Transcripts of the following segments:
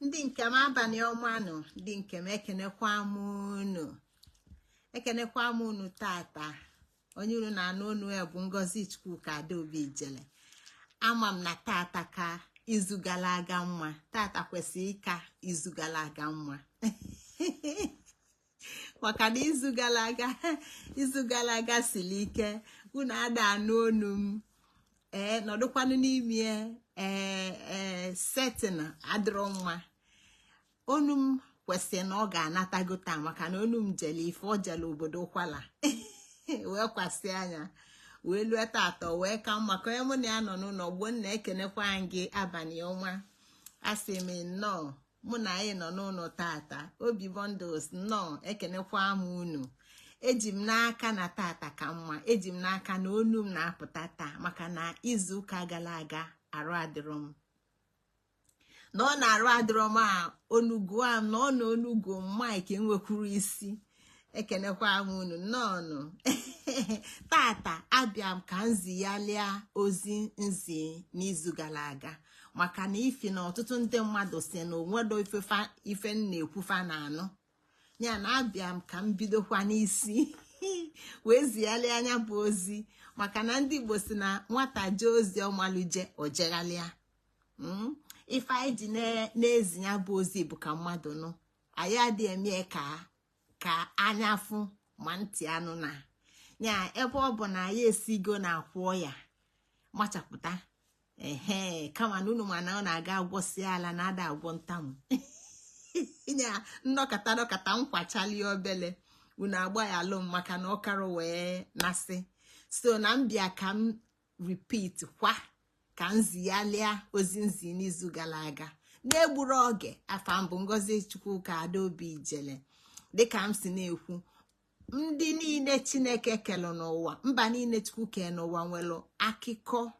Ndị nke m, abalị ọma nụ. Ndị nke m, ekenekwa m unu, ekenekwa m unu tata. Onye unu na-anụ onu ya bụ Ngozi Chukwuka Adaobi Ijele. Ama m na tata ka izu gara aga mma. Tata kwesịrị ịka izu gara aga mma, maka na izu gara aga siri ike. Unu ada anụ onu m. Ee, nọdụkwanụ n'ime. Ee, setin adịrọ mma. Onu m kwesịrị na ọ ga-anatago taa, maka na onu m jele ife ọ jele obodo ụkwala wee kwasị anya wee lue tata, wee ka mma ka onye mụ na ya nọ n'ụlọ gbuo. Nna, ekenekwa gị, abalị ọma. Asị m nnọọ, mụ na anyị nọ n'ụlọ tata. Obi Bundles, nnọọ, ekenekwa m unu. Eji m n'aka na tata ka mma. Eji m n'aka na onu m na-apụta taa, maka na izu ụka gara aga arụ adịrọ m, na ọ na-arụ adịrọ m a onugu m na ọ na onugu mike enwekwuru isi. Ekenekwa m unu, nnọọnụ. Tata abịa m ka nzighalịa ozi nzi n'izu gara aga, maka na ifi na ọtụtụ ndị mmadụ si na onwedo ife m na-ekwufa na anụ ya. Na abịa m ka m bidokwa n'isi wee zighalịa anya bụ ozi, maka na ndị Igbo si na nwata jee ozi ọmaluje ojeghalịa. Ife anyị ji na-ezi ya bụ ozi bụ ka mmadụ nụ. Anyị adịghị eme ka anya fụ ma ntị anụ na ya. Ebe ọ bụ na anyị esigo na akwụọ ya machapụta ehe, kama na unu mana ọ na-aga agwọsi ala na ada agwọ ntamu ya. Nnọkọta nọkọta nkwachalie obele, unu agba ya alụ m, maka na ọkara wee nasị. So na mbịa ka m repeat kwa, ka m zighalịa ozi nzi n'izu gara aga na-egburu oge. Afa mbụ Ngozi Chukwuka Adaobi Ijele. Dịka m si na-ekwu, ndị niile Chineke kelụ n'ụwa, mba niile Chukwu kee n'ụwa, nwere akụkọ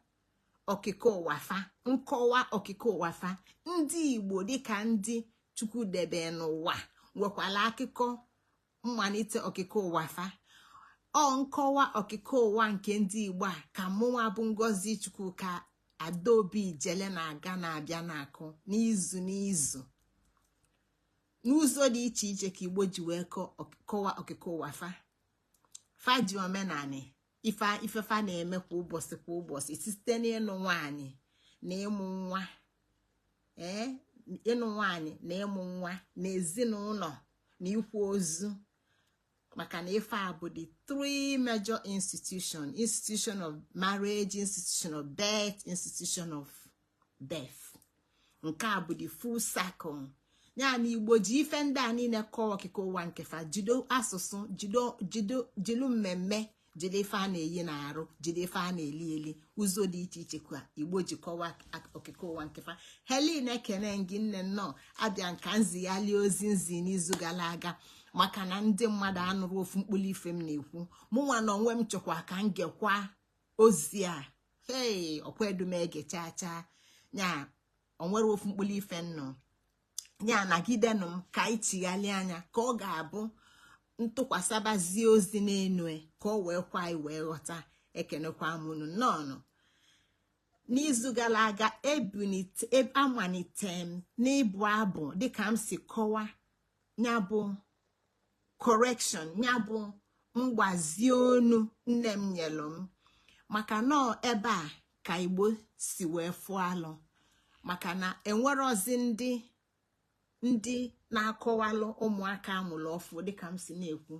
okike ụwa fa, nkọwa okike ụwa fa. Ndị Igbo, dịka ndị Chukwu debe n'ụwa, nwekwara akụkọ mmalite okike ụwa fa. Ọ nkọwa okike ụwa nke ndị Igbo a ka mụnwa bụ Ngozi Chukwuka Adaobi Ijele na-aga na-abịa na-akụ n'izu n'izu n'ụzọ dị iche iche ka Igbo ji wee kọwa okike ụwa fa. Fa ji omenani ife ifefa na-eme kwa ụbọchị kwa ụbọchị, site n'ịnụ nwanyị na ịmụ nwa, ee, ịnụ nwanyị na ịmụ nwa na ezinụlọ na ikwu ozu, maka na ife a bụ the three major institution: institution of marriage, institution of birth, institution of death. Nke a bụ the full circle ya na Igbo ji ife ndị a niile kọọ okike ụwa nke fa. Jido asụsụ, jido jido jilu mmemme, jide ife a na-eyi na-arụ, jide ife a na-eli eli, ụzọ dị iche iche ka Igbo ji kọwa okike ụwa nke fa. Helen, ekene gị, nne, nnọọ. Abịa nka nzighali ozi nzi n'izu gara aga, maka na ndị mmadụ anụrụ ofu mkpụrụ ife m na-ekwu. Mụnwa na onwe m chọkwa ka m gekwa ozi a. Hei, ọkwadumege chaa chaa nya onwere ofu mkpụrụ ife nnụ ya. Nagidenụ m ka anyị chighalị anya, ka ọ ga-abụ ntụkwasịbazie ozi n'enu ka ọ wee kwa anyị wee ghọta. Ekenekwa m unu, nnọọnụ. N'izu gara aga amalite m n'ịbụ abụ, dịka m si kọwa ya bụ correction, ya bụ mgbazi onu nne m nyelụ m, maka nọọ ebe a ka Igbo si wee fụọ alụ, maka na enwerozi ndị na-akọwalụ ụmụaka amụrụ ọfụ. Dịka m si na-ekwu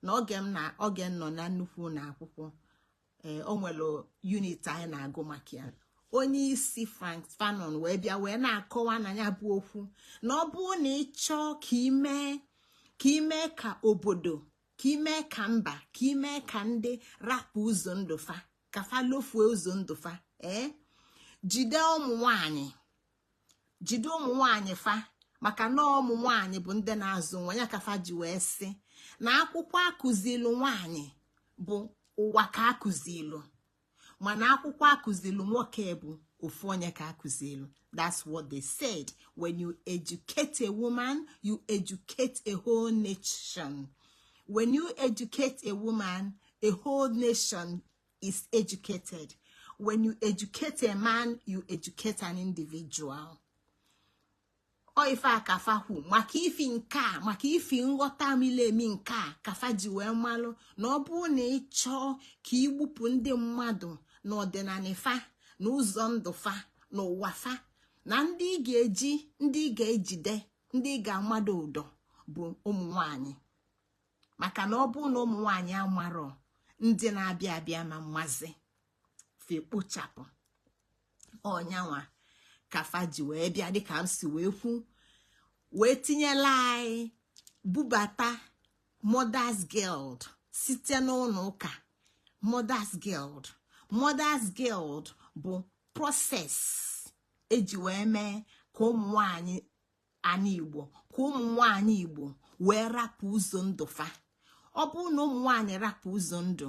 na oge m na oge m nọ na nnukwu na akwụkwọ, ee, o nwere unit anyị na-agụ maka ya. Onye isi Frank Fanon wee bịa wee na-akọwa na ya bụ okwu na ọ bụrụ na ị chọọ ka imee ka obodo, ka imee ka mba, ka imee ka ndị rapụ ụzọ ndụ fa, ka fa lofue ụzọ ndụ fa, ee, jide ụmụ nwanyị, jide ụmụ nwanyị fa, maka na ụmụ nwanyị bụ ndị na-azụ nwa ya. Ka fa ji wee sị na akwụkwọ akụzilu nwanyị bụ ụwa ka akụzilu, mana akwụkwọ akụzilu nwoke bụ ofu onye ka akụzilu. That's what they said: when you educate a woman, you educate a whole nation. When you educate a woman, a whole nation is educated. When you educate a man, you educate an individual. Ọ ife a ka fa kwu maka ifi nke a, maka ifi nghọta mili emi nke a ka fa ji wee malụ na ọ bụrụ na ị chọọ ka igbupụ ndị mmadụ na ọdịnala fa na ụzọ ndụ fa na ụwa fa, na ndị ị ga-eji, ndị ị ga-ejide, ndị ị ga-amado ụdọ bụ ụmụ nwanyị. Maka na ọ bụrụ na ụmụ nwanyị amarọ, ndị na-abịa abịa ma mmazi fekpochapụ ọnyanwa ka fa ji wee bịa, dịka m si wee kwu, wee tinyela anyị bubata Mothers Guild site n'ụlọ ụka. Mothers Guild, Mothers Guild bụ process eji wee mee ka ụmụ nwanyị ana Igbo, ka ụmụ nwanyị Igbo wee rapụ ụzọ ndụ fa. Ọ bụrụ na ụmụ nwanyị rapụ ụzọ ndụ,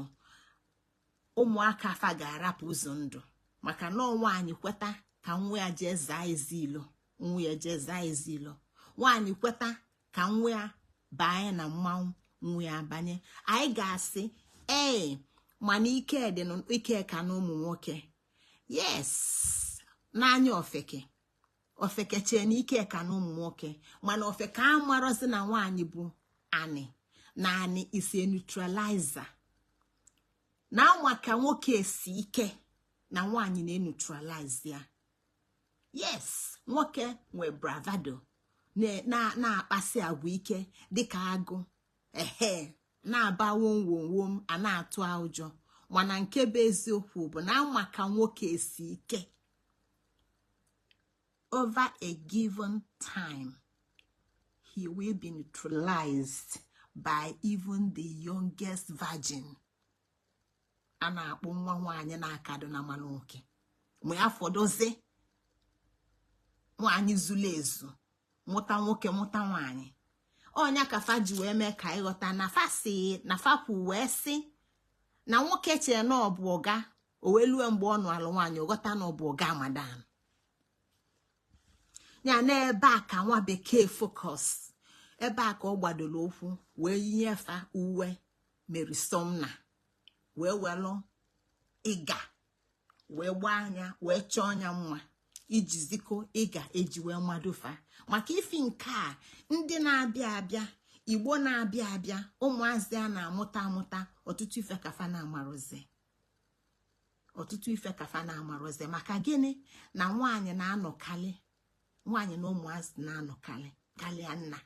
ụmụaka fa ga-arapụ ụzọ ndụ. Maka na nwaanyị kweta ka nwa ya jee zaa ezi ilo, nwa ya jee zaa ezi ilo. Nwaanyị kweta ka nwa ya banye na mmanwụ, nwa ya banye. Anyị ga-asị ee, mana ike dị, ike ka na ụmụ nwoke. Yes, n'anya ofeke, ofeke chee na ike ka na ụmụ nwoke, mana ofeke amarọzi na nwaanyị bụ anị, na anị is a neutralizer, na anwa ka nwoke si ike na nwaanyị na-eneutralize ya. Yes, nwoke nwe bravado, na-akpasi agwa ike dịka agụ, ehe, na-aba wom wom wom, a na-atụ ụjọ. Mana nke bụ eziokwu bụ na anwa ka nwoke esi ike, over a given time he will be neutralized by even the youngest virgin a na-akpọ nwa nwaanyị na-akado na mmanụ nwoke, ma ya fọdụzi nwaanyị zuru ezu, mụta nwoke, mụta nwaanyị. Ọnya ka fa ji wee mee ka ịghọta na fa si na fa kwu wee sị na nwoke chere na ọ bụ ọga, o wee lue mgbe ọ nụ alụ nwaanyị, ghọta na ọ bụ ọga madam ya. N'ebe a ka nwa bekee focus, ebe a ka ọ gbadoro ụkwụ wee yinyefa uwe Mary Sumner, wee welụ ịga wee gbaa anya, wee chọọ anya mma iji ziko ịga eji wee madofa. Maka ifi nke a, ndị na-abịa abịa, Igbo na-abịa abịa, ụmụazị a na-amụta amụta, ọtụtụ ife kafa na-amarụzi, ọtụtụ ife kafa na-amarụzi. Maka gịnị? Na nwaanyị na-anọkalị, nwaanyị na ụmụazị na-anọkalị karịa nna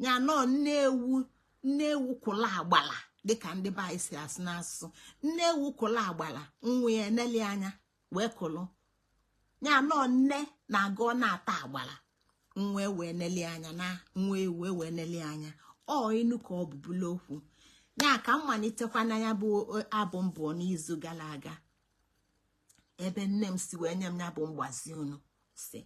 ya. Nọ nne ewu, nne ewu kwụla agbala, dịka ndị be anyị si asụ n'asụsụ, nne ewu kwụla agbala, nwa ya eneli anya wee kụlụ ya. Nọ nne na-aga, ọ na-ata agbala, nwa wee neli anya, na nwa ewu wee neli anya. Ọ inu ka ọ bụbụla okwu ya ka m malitekwa na ya bụ abụ mbụ n'izu gara aga, ebe nne m si wee nye m ya bụ mgbazi unu si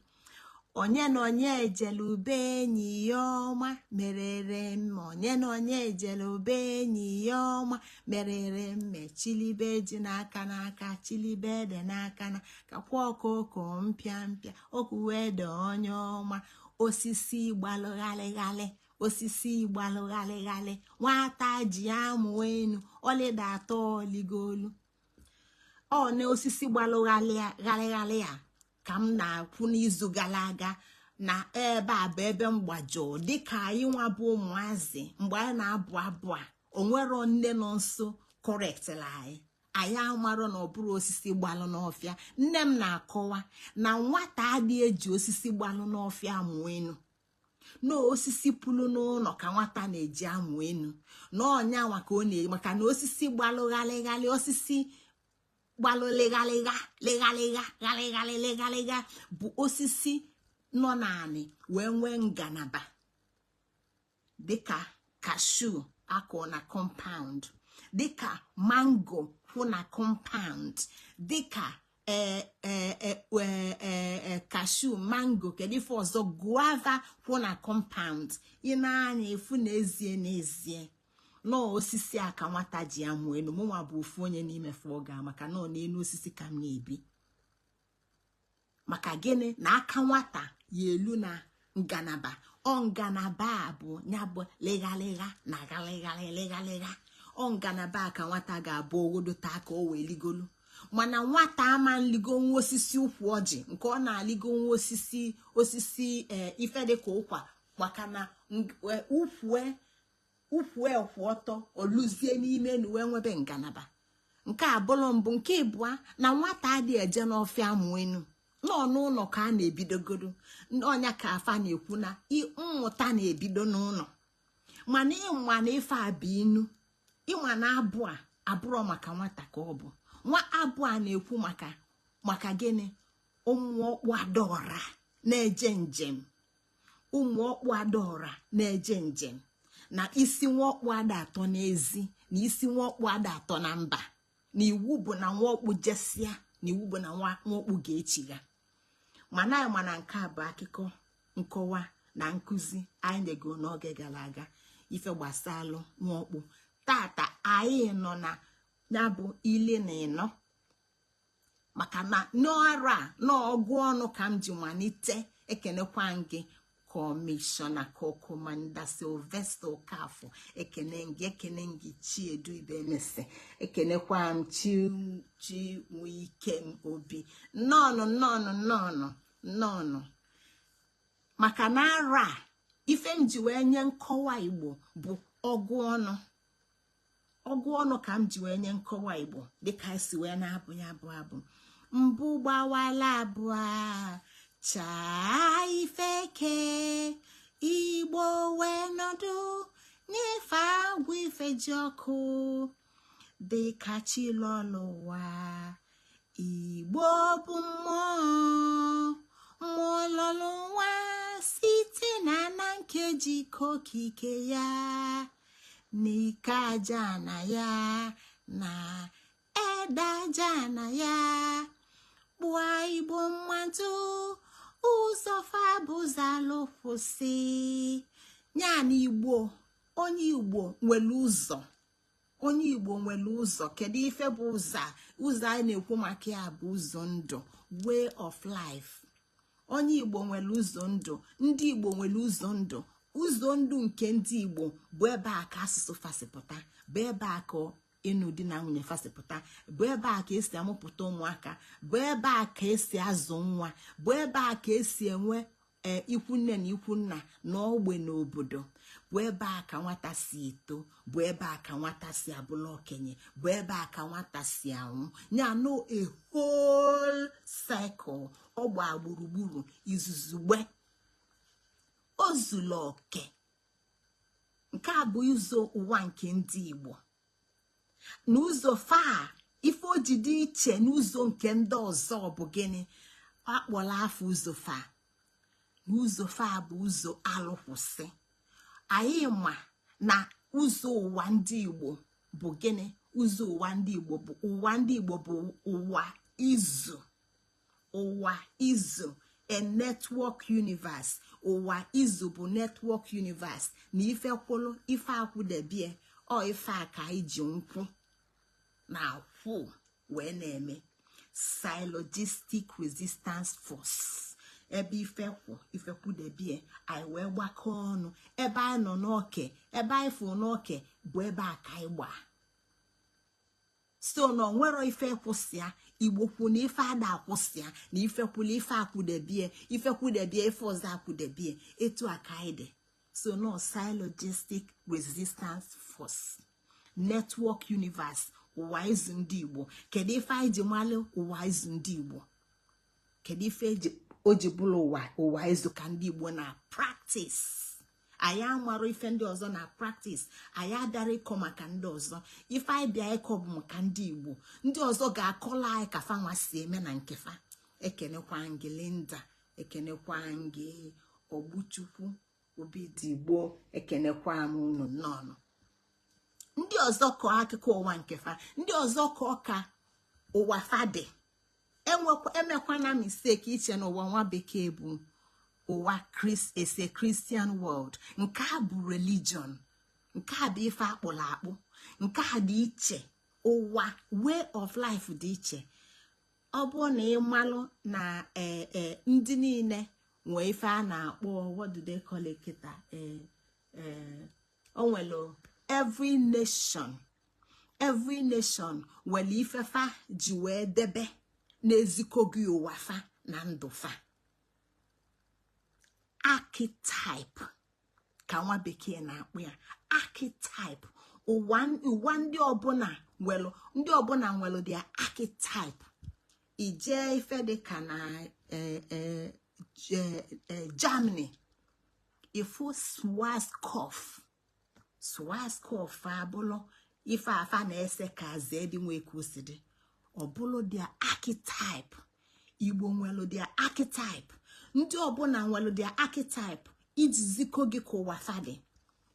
onye na onye ejele ube enyi ya ọma merere mma, onye na onye ejele ube enyi ya ọma merere mme, chilibe ji n'aka n'aka, chilibe ede n'aka na kakwa ọkụkọ mpịa mpịa okwu ede onye ọma. Osisi gbalụ ghalịghalị, osisi gbalụ ghalịghalị, nwata ji amụ enu ọlịda atọ oligolu. Ọ na osisi gbalụ ghalịghalị a ka m na-akwụ n'izu gara aga na ebe a bụ ebe mgbajọ, dịka anyị nwa bụ ụmụazị mgbe anyị na-abụ abụ a, onwero nne nọ nso correctịla anyị, anyị amarọ na ọ bụrụ osisi gbalụ n'ọfịa. Nne m na-akọwa na nwata adịghị eji osisi gbalụ n'ọfịa amụ enu, na osisi pulu n'ụlọ ka nwata na-eji amụ enu, na ọnyanwa ka ọ na, maka na osisi gbalụ ghalịghalị, osisi gbalụ lịghalịgha lịghalịgha ghalịghalị lịghalịgha bụ osisi nọ naanị wee nwee ngalaba, dịka cashew akụ na compound, dịka mango kwụ na compound, dịka cashew, mango, kedu ife ọzọ, guava kwụ na compound. Ị na-anya efu n'ezie n'ezie nọọ osisi a ka nwata ji amụ enu. Mụnwa bụ ofu onye n'ime fọ ga, maka nọọ n'elu osisi ka m na-ebi. Maka gịnị? Na aka nwata ya elu na ngalaba ọ, ngalaba a bụ ya bụ lịghalịgha na ghalịghalị lịghalịgha. Ọ ngalaba a ka nwata ga-abụ ogodota aka o wee ligolu. Mana nwata ama nligo nwa osisi ukwu ọjị nke ọ na-aligo nwa osisi ife dịka ụkwa, maka na ukwue ukwue kwụ ọtọ, oluzie n'ime na uwe nwebe ngalaba. Nke a bụrụ mbụ. Nke ịbụa, na nwata adịghị eje n'ọfịa mụ enu nọ n'ụlọ ka a na-ebidogoro ọnya, ka afa na-ekwu na mmụta na-ebido n'ụlọ. Mana ịma na ife a bụ inu, ịma na abụ a abụrọ maka nwata ka ọ bụ nwa. Abụ a na-ekwu maka gịnị? Ụmụ ọkpụ adaọra na-eje njem, ụmụ ọkpụ adaọra na-eje njem, na isi nwa ọkpụ ada atọ n'ezi, na isi nwa ọkpụ ada atọ na mba, na iwu bụ na nwa ọkpụ jesịa, na iwu bụ na nwa ọkpụ ga-echigha. Mana nke a bụ akụkọ nkọwa na nkụzi anyị nyego n'oge gara aga, ife gbasalụ nwaọkpụ. Tata anyị nọ na ya bụ 14, maka na n'ọrụ a n'ọgụ ọnụ ka m ji malite. Ekenekwa gị, Kọmishọna Kọkọmanda Sylvester Okafọ, ekene gị, ekene gị. Chiedu Ibemesi, ekenekwa m. Chi Chinwike Obi, nnọọnụ, nnọọnụ, nnọọnụ, nnọọnụ. Maka na ara a ife m ji wee nye nkọwa Igbo bụ ọgụ ọnụ, ọgụ ọnụ ka m ji wee nye nkọwa Igbo, dịka esi wee na-abụ ya bụ abụ mbụ gbawala abụọ chaa ifeke Igbo wee nọdụ n'ife agwụ ife ji ọkụ dịka chilọlụwa. Igbo bụ mmụọ, mmụọ lọlụwa site na nkeji okike ya n'ike aja na ya na ede aja na ya kpụọ Igbo mmadụ ụzọ fabụzalụ kwụsị ya na Igbo. Onye Igbo nwere ụzọ, onye Igbo nwere ụzọ. Kedu ife bụ ụzọ a? Ụzọ anyị na-ekwu maka ya bụ ụzọ ndụ, way of life. Onye Igbo nwere ụzọ ndụ, ndị Igbo nwere ụzọ ndụ. Ụzọ ndụ nke ndị Igbo bụ ebe a ka asụsụ fasịpụta, bụ ebe a ka ịnụ di na nwunye fasịpụta, bụ ebe a ka esi amụpụta ụmụaka, bụ ebe a ka esi azụ nwa, bụ ebe a ka esi enwe ikwu nne na ikwu nna na ogbe n'obodo, bụ ebe a ka nwata si eto, bụ ebe a ka nwata si abụla okenye, bụ ebe a ka nwata si anwụ. Ya no a whole cycle ọgba gburugburu izuzugbe o zuru oke. Nke a bụ ụzọ ụwa nke ndị Igbo na ụzọ faa. Ife o ji dị iche n'ụzọ nke ndị ọzọ bụ gịnị? Akpọla afọ ụzọ fa na ụzọ fa bụ ụzọ alụkwụsị. Anyị ma na ụzọ ụwa ndị Igbo bụ gịnị? Ụzọ ụwa ndị Igbo bụ ụwa ndị Igbo bụ ụwa izu, ụwa izu, a network universe. Ụwa izu bụ network universe, na ife kwụlụ ife akwụdebie ọ ife a ka anyị ji nkwụ na akwụ wee na-eme syllogistic resistance force. Ebe ife kwụ ife kwudebie, anyị wee gbakọọ ọnụ ebe anyị nọ n'oke, ebe anyị fụ n'oke bụ ebe a ka anyị gbaa so na onwero ife kwụsịa. Igbo kwu na ife ada akwụsịa, na ife kwụla ife akwụdebie, ife kwudebie ife ọzọ akwụdebie. Etu a ka anyị dị. So no syllogistic resistance force, network universe, ụwa izu ndị Igbo. Kedu ife anyị ji malụ ụwa izu ndị Igbo? Kedu ife o ji bụrụ ụwa izu ka ndị Igbo na practice? Anyị amara ife ndị ọzọ na practice. Anyị abịara ịkọ maka ndị ọzọ. Ife anyị bịa ịkọ bụ maka ndị Igbo. Ndị ọzọ ga-akọla anyị ka fanwa si eme na nkefa. Ekenekwa gị, Linda. Ekenekwa gị, Ogbuchukwu Obidigbo. Ekenekwa m unu nnọọ. Ndị ọzọ kọọ akụkọ ụwa nkefa, ndị ọzọ kọọ ka ụwa fadị. Emekwana mistake iche na ụwa nwa bekee bụ ụwa ese Christian world. Nke a bụ religion, nke a bụ ife akpụrụ akpụ, nke a dị iche. Ụwa way of life dị iche. Ọ bụrụ na ị malụ na ee ndị niile nwee ife a na-akpọ, what do they call it kịta? Ee, o nwere every nation Every nation nwere ifefa ji wee debe na-ezikọ gị ụwa fa na ndụ fa. Archetype ka nwa bekee na-akpụ ya, archetype. Ụwa ndị ọbụla nwere, ndị ọbụla nwere their archetype. Ijee ife dịka na Germany, ifu Schwarzkopf. Schwarzkopf abụlụ ife afa na-ese ka zee dị nwee ka o si dị, ọbụlụ their archetype. Igbo nwere their archetype, ndị ọbụla nwere their archetype iji zikọ gị ka ụwa fadị.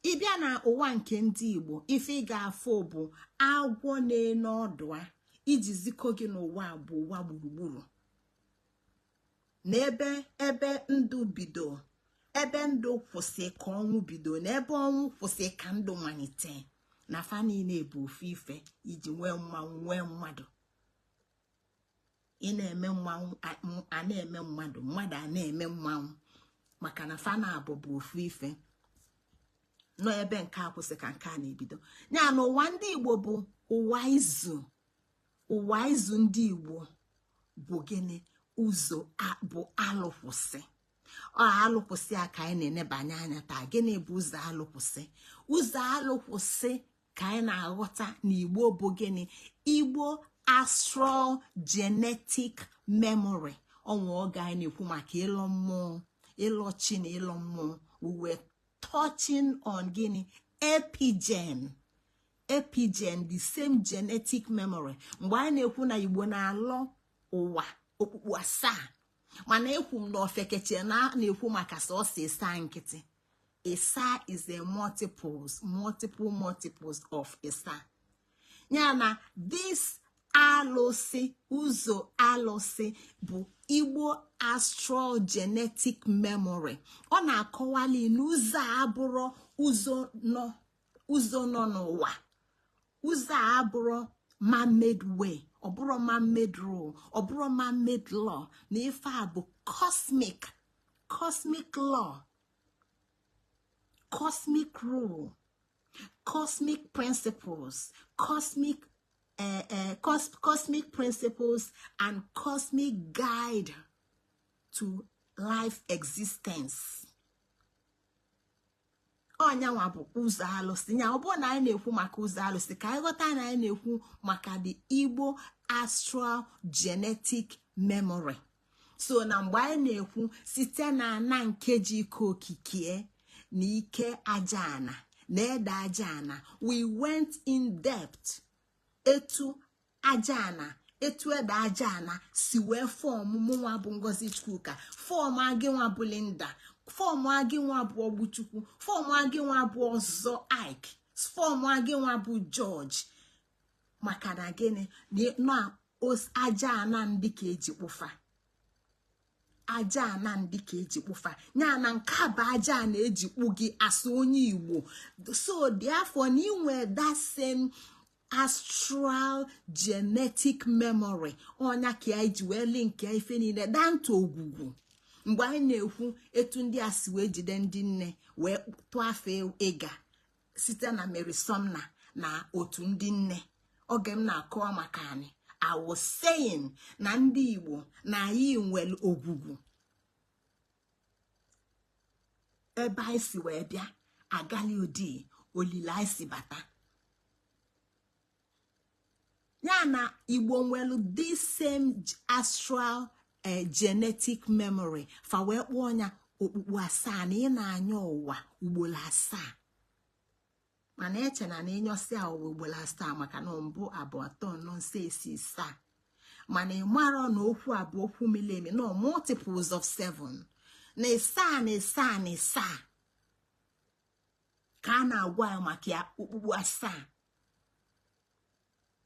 Ịbịa na ụwa nke ndị Igbo, ife ị ga-afụ bụ agwọ na-ene ọdụa, iji zikọ gị n'ụwa bụ ụwa gburugburu na ebe ebe ndụ bido, ebe ndụ kwụsị ka ọnwụ bido, na ebe ọnwụ kwụsị ka ndụ malite, na fa niile bụ ofu ife. Iji nwee mmanwụ, nwee mmadụ, ị na-eme mmanwụ, a na-eme mmadụ, mmadụ a na-eme mmanwụ, maka na fa na-abụ bụ ofu ife nọ. Ebe nke a kwụsị ka nke a na-ebido. Ya na ụwa ndị Igbo bụ ụwa izu. Ụwa izu ndị Igbo bụ gịnị? Ụzọ bụ alụkwụsị. Ọ alụkwụsị a ka anyị na-enebanye anya taa. Gịnị bụ ụzọ alụkwụsị? Ụzọ alụkwụsị ka anyị na-aghọta na Igbo bụ gịnị? Igbo astral genetic memory. Ọnwa oge anyị na-ekwu maka ịlọ mmụọ, ịlọ chi na ịlọ mmụọ, we were touching on gịnị? Epigen. Epigen, the same genetic memory. Mgbe anyị na-ekwu na Igbo na-alọ ụwa okpukpu asaa, mana ekwu m na ofekeche na na-ekwu maka sọsọ ịsaa nkịtị. Ịsaa is a multiples, multiple multiples of ịsaa. Ya na this alụsị, ụzọ alụsị bụ Igbo astral genetic memory. Ọ na-akọwali n'ụzọ a abụrụ ụzọ nọ n'ụwa. Ụzọ a abụrụ man-made way, ọ bụrụ man-made rule, ọ bụrụ man-made law, na ife a bụ cosmic, cosmic law, cosmic rule, cosmic principles, cosmic principles and cosmic guide to life existence. Ọnyanwa bụ ụzọ alụsị. Ya ọ bụrụ na anyị na-ekwu maka ụzọ alụsị, ka anyị ghọta na anyị na-ekwu maka the Igbo astral genetic memory. So na mgbe anyị na-ekwu site na ana nkeji ike okike na ike aja ana na ede aja ana, we went in depth etu aja ana, etu ede aja ana si wee form mụnwa bụ Ngozi Chukwuka, form agịnwa bụ Linda, form agịnwa bụ Ogbuchukwu, form agịnwa bụ Ọzọ Ike, form agịnwa bụ George. Maka na gịnị? Na aja ana ndị ka eji kpụfa, aja ana ndị ka eji kpụfa. Ya na nke a bụ aja a na-eji kpụ gị asụ onye Igbo. So therefore na inwe that same astral genetic memory, ọnya ka anyị ji wee link ife niile danta ogwugwu. Mgbe anyị na-ekwu etu ndị a si wee jide ndị nne wee tụọ afọ ịga site na Mary Sumner na otu ndị nne, oge m na-akọwa maka anyị, I was saying na ndị Igbo na anyị nwere ogwugwu ebe anyị si wee bịa, agali odi olile anyị si bata. Ya na Igbo nwere this same astral genetic memory. Fa wee kpọọ ya okpukpu asaa, na ị na-anya ụwa ugboro asaa. Mana eche na na ịnyọsịa ụwa ugboro asaa, maka na mbụ, abụọ, atọ, anọ, ise, isii, asaa, mana ị marọ na okwu abụọ, okwu mili emi, no multiples of seven, na ịsaa na ịsaa na ịsaa ka a na-agwa ya maka ya, okpukpu asaa.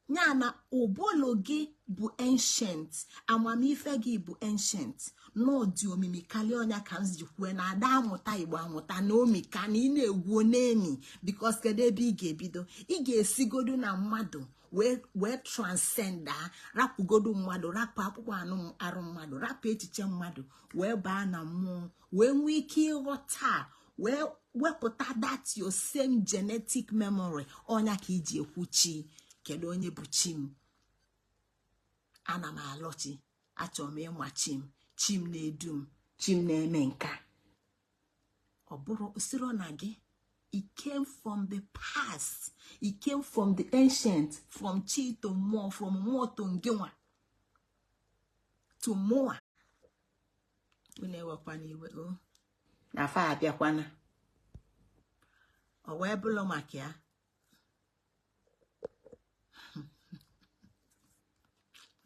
Ya na ụbụlụ gị bụ ancient, amamife gị bụ ancient, n'ọdị omimi karịa. Ọnya ka m ji kwue na ada amụta Igbo amụta na omika na ị na-egwu n'emi, because kedu ebe ị ga-ebido? Ị ga-esigodo na mmadụ wee transcend, a rapụgodo mmadụ, rapụ akpụkpọ anụ arụ mmadụ, rapụ echiche mmadụ, wee baa na mmụọ, wee nwee ike ịghọta, wee wepụta that your same genetic memory. Ọnya ka iji ekwu chi. Kedu onye bụ chi m? Ana m alọchi, achọrọ m ịma chi m. Chi m na-edu m, chi m na-eme nka. Ọ bụrụ siro na gị, it came from the past, it came from the ancient, from chi to mmụọ, from mmụọ to ngịnwa to mmụọ. Unu ewekwana iwe o na fa abịakwana. Ọ wee bụrụ maka ya,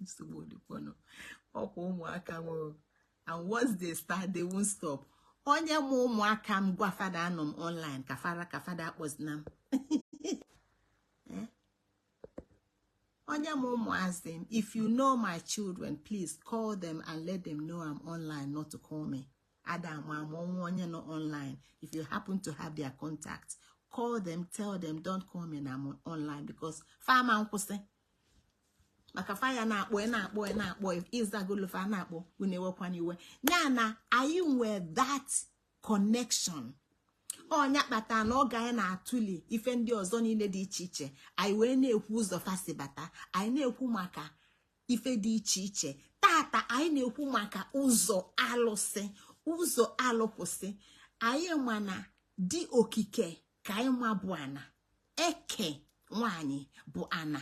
nsogbu dịkwanụ. Ọkwa ụmụaka m, and once they start, they won't stop. Onye mụ ụmụaka m gwa fada anọ m online, ka fada, ka fada akpọzina m. Onye mụ ụmụazị m, if you know my children, please call them and let them know I'm online, not to call me. Ada ama ama ọnwa onye nọ online. If you happen to have their contact, call them, tell them don't call me na I'm online, because fama nkwụsị maka faya na-akpọ, na-akpọ, na-akpọ, ịzagolofa na-akpọ. Unu ewekwana iwe. Ya na anyị nwee that connection. Ọnya kpatara na oge anyị na-atụli ife ndị ọzọ niile dị iche iche, anyị wee na-ekwu ụzọ fasibata, anyị na-ekwu maka ife dị iche iche. Tata anyị na-ekwu maka ụzọ alụsị, ụzọ alụkwụsị. Anyị ma na dị okike ka anyị ma bụ ana eke nwanyị bụ ana.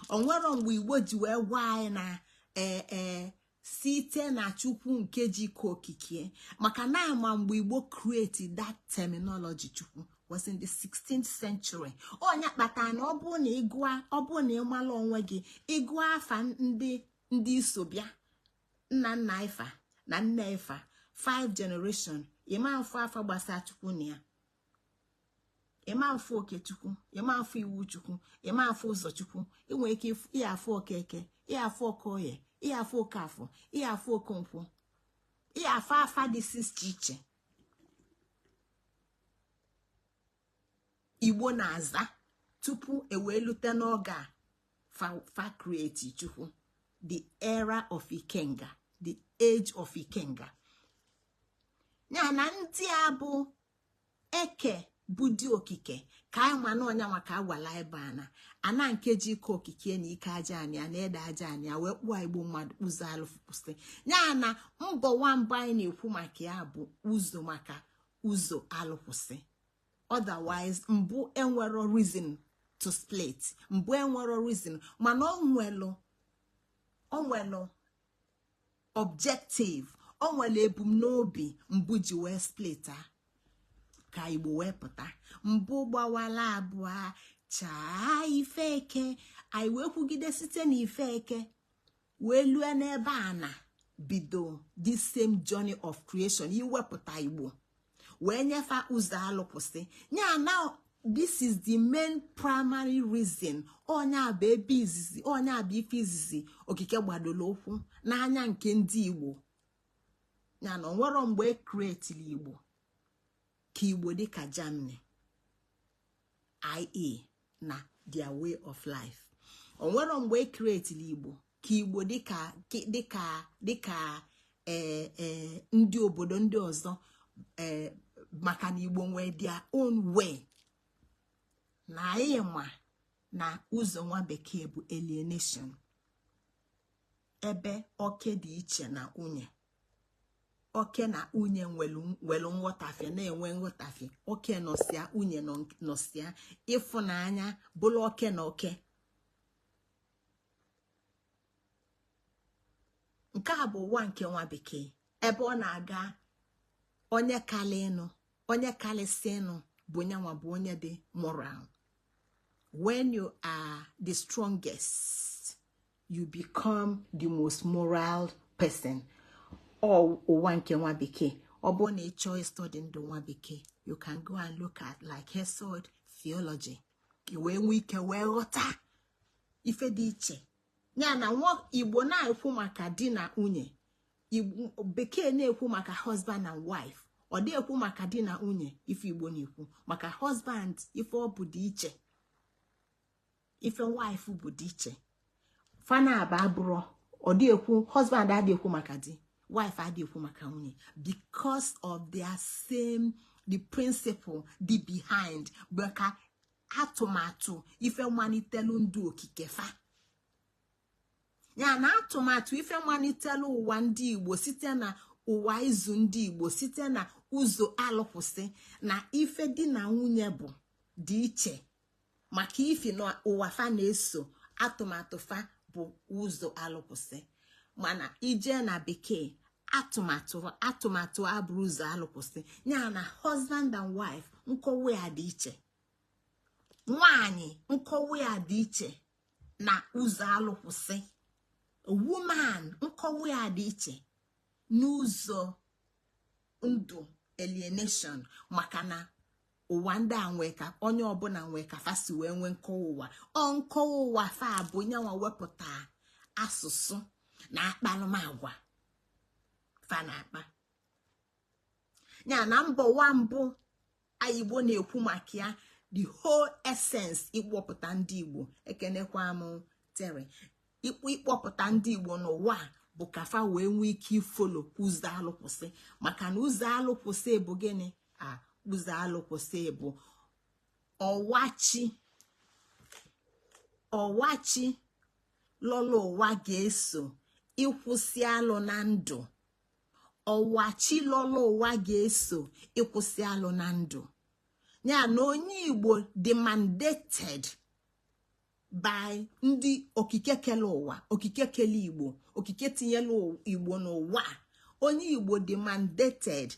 Onwero mgbe Igbo ji wee gwa anyị na ee site na Chukwu nke ji ke okike, maka na ama mgbe Igbo create that terminology, Chukwu was in the 16th century. Onye kpatara na ọ bụrụ na ịgụa, ọ bụrụ na ịmala onwe gị, ịgụa afa ndị iso bịa, nna nna ifa na nne ifa, 5 generation, ịma mfụ afa gbasara Chukwu na ya, ịma mfụ oke Chukwu, ịma mfụ iwu Chukwu, ịma mfụ ụzọ Chukwu. Ị nwere ike ịya afụ okeke, ịya afụ okoye, ịya afụ okafọ, ịya afụ okonkwọ, ịya afụ afa dị iche iche Igbo na-aza tupu ewee lute n'oge a fa create Chukwu, the era of Ikenga, the age of Ikenga. Ya na ndị a bụ eke bụ dị okike ka anyị ma na ọnya maka agwala ebe ana ana nke ji ike okike na ike aja anyị na ede aja anyị wee kpụọ Igbo mmadụ ụzọ alụkwụsị. Ya na mbọ nwamba anyị na-ekwu maka ya bụ ụzọ maka ụzọ alụkwụsị. Otherwise mbụ enwero reason to split, mbụ enwero reason, mana ọ nwelu objective, ọ nwere ebumnobi mbụ ji wee split a ka Igbo wee pụta. Mbụ gbawala abụọ chaa ife eke, anyị wee kwugide site na ife eke wee lue n'ebe a na bido this same journey of creation, iwepụta Igbo wee nyefe ụzọ alụkwụsị. Ya na this is the main primary reason, onye bụ ebe izizi, onye bụ ife izizi okike gbadoro ụkwụ n'anya nke ndị Igbo. Ya na onwero mgbe e creatili Igbo ka Igbo dịka Germany, ie na their way of life. Onwero mgbe e creatili Igbo ka Igbo dịka dịka dịka ndị obodo ndị ọzọ, maka na Igbo nwee their own way. Na anyị ma na ụzọ nwa bekee bụ alienation, ebe oke dị iche na nwunye, oke na nwunye nwelu nghọtafie, na-enwe nghọtafie, oke nọsịa, nwunye nọsịa, ịfụnanya bụrụ oke na oke. Nke a bụ ụwa nke nwa bekee, ebe ọ na-aga onye kalịnụ, onye kalịsịnụ bụ nyanwa bụ onye dị moral. When you are the strongest, you become the most moral person. Ọ ụwa nke nwa bekee. Ọ bụrụ na ị chọọ ịstọdị ndụ nwa bekee, you can go and look at like Hesiod theology, i wee nwee ike wee ghọta ife dị iche. Ya na nwa Igbo na-ekwu maka di na nwunye, bekee na-ekwu maka husband and wife, ọ dị ekwu maka di na nwunye. Ife Igbo na-ekwu maka husband, ife ọ bụ dị iche, ife wife bụ dị iche. Fana aba abụrụ ọ dị ekwu husband, adị ekwu maka di, wife adị ekwu maka nwunye, because of their same the principle dị behind, maka Atụmatụ ife malitelu ndụ okike fa, ya na atụmatụ ife malitelu ụwa ndị Igbo, site na ụwa izu ndị Igbo, site na ụzọ alụkwụsị na ife di na nwunye bụ dị iche, maka ifi na ụwa fa na-eso atụmatụ fa bụ ụzọ alụkwụsị. Mana ije na Bekee, atụmatụ abụrụ ụzọ alụkwụsị. Ya na husband and wife, nkọwa ya dị iche. Nwanyị, nkọwa ya dị iche na ụzọ alụkwụsị. Woman, nkọwa ya dị iche n'ụzọ ndụ alienation, maka na ụwa ndị a nwee ka onye ọbụla nwee ka fa si wee nwee nkọwa ụwa. Ọ nkọwa ụwa fa bụ nyanwa wepụta asụsụ na akparụmagwa fa na-akpa. Ya na mbọ wa mbụ Igbo na-ekwu maka ya, the whole essence, ịkpọpụta ndị Igbo. Ekenekwa m tere ịkpọpụta ndị Igbo n'ụwa bụ ka fa wee nwee ike ifollow ụzọ alụkwụsị, maka na ụzọ alụkwụsị bụ gịnị? A ụzọ alụkwụsị bụ ọwachi, ọwachi lọlọ ụwa ga-eso ịkwụsị alụ na ndụ. Ọwachi lọlọ ụwa ga-eso ịkwụsị alụ na ndụ. Ya na onye Igbo dị mandated by ndị okike kele ụwa, okike kele Igbo, okike tinyela Igbo n'ụwa. Onye Igbo dị mandated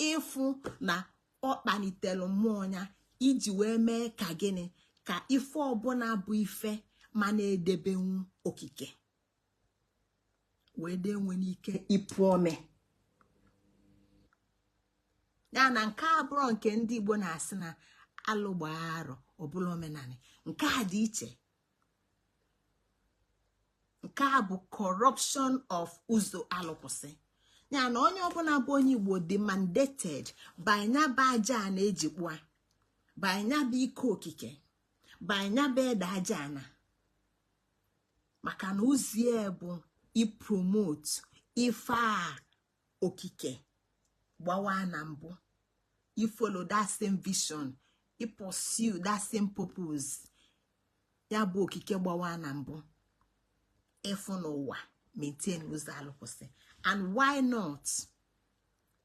ịfụ na ọ kpalitere mmụọ ya iji wee mee ka gịnị? Ka ife ọbụla bụ ife ma na-edebenwu okike wee dee nwere ike ịpụ ome ya. Na nke abụrụ nke ndị Igbo na-asị na alụgba arọ ọbụla omenala, nke a dị iche. Nke a bụ corruption of ụzọ alụkwụsị. Ya na onye ọbụla bụ onye Igbo dị mandated by nya bụ aja a na-ejikwa, by nya bụ ike okike, by nya bụ ede aja ana, maka na ụzie bụ ipromote ife a okike gbawa na mbụ, ifollow that same vision, ipursue that same purpose ya bụ okike gbawa na mbụ, ịfụ n'ụwa maintain ụzọ alụkwụsị. And why not?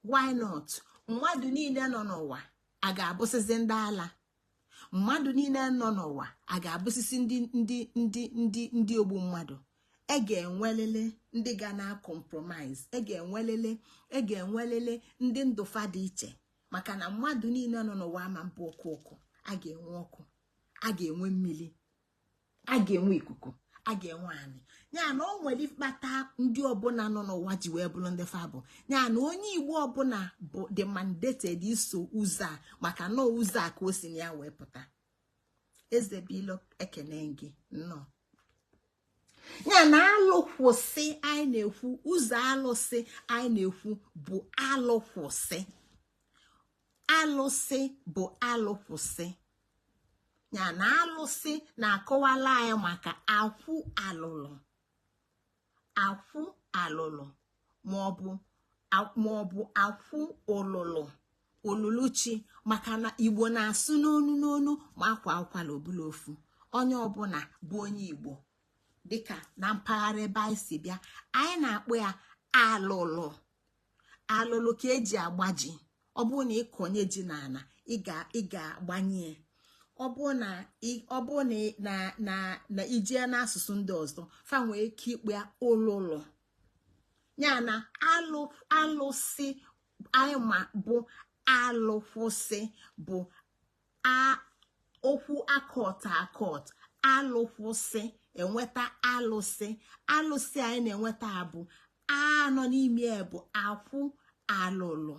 Why not? Mmadụ niile nọ n'ụwa a ga-abụsịsị ndị ala? Mmadụ niile nọ n'ụwa a ga-abụsịsị ndị ogbu mmadụ? E ga-enwelele ndị ga na compromise, e ga-enwelele ndị ndụfa dị iche, maka na mmadụ niile nọ n'ụwa ama mbụ ọkụ ọkụ. A ga-enwe ọkụ, a ga-enwe mmiri, a ga-enwe ikuku, a ga-enwe anị. Ya na o nwere ịkpata ndị ọbụla nọ n'ụwa ji wee bụrụ ndị fa bụ. Ya na onye Igbo ọbụla bụ the mandated iso ụzọ a, maka na ụzọ a ka o si na ya wee pụta. Ezebilo, ekene gị nnọọ. Ya na alụkwụsị anyị na-ekwu, ụzọ alụsị anyị na-ekwu bụ alụkwụsị. Alụsị bụ alụkwụsị. Ya na alụsị na-akọwala anyị maka akwụ alụlụ, akwụ alụlụ, maọbụ akwụ ụlụlụ, oluluchi, maka na Igbo na-asụ n'onu n'onu ma akwa akwala ọbụla ofu. Onye ọbụla bụ onye Igbo, dịka na mpaghara ebe anyị si bịa, anyị na-akpọ ya alụlụ. Alụlụ ka eji agba ji. Ọ bụrụ na ịkọnye ji n'ala, ị ga-agbanye. Ọ bụrụ na ijee n'asụsụ ndị ọzọ, fa nwee ike ikpe ya ụlụlụ. Ya na alụ alụsị anyị ma bụ alụkwụsị bụ a okwu akọt akọt alụkwụsị enweta alụsị. Alụsị anyị na-enweta bụ anọ n'ime bụ akwụ alụlụ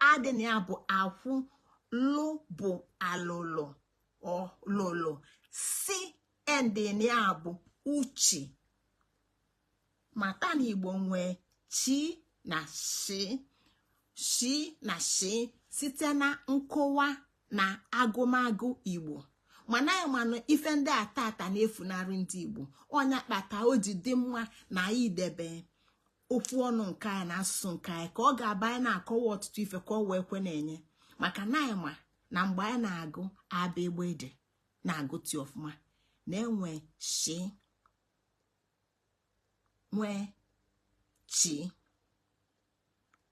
adị na ya, bụ akwụ lụ, bụ alụlụ ọlụlụ si endin ya bụ uchi. Mata na Igbo nwee chi na shi, shi na shi, site na nkọwa na agụmagụ Igbo. Mana anyị manụ ife ndị a tata na-efunarị ndị Igbo. Ọnya kpata o ji dị mma na anyị debe okwu ọnụ nke anyị na asụsụ nke anyị, ka ọ ga-aba anyị na-akọwa ọtụtụ ife ka ọ wee kwe na-enye, maka na anyị ma na Na mgbe anyị na-agụ abịgbede, na-agụti ọfụma, na-enwe shi, nwee chi.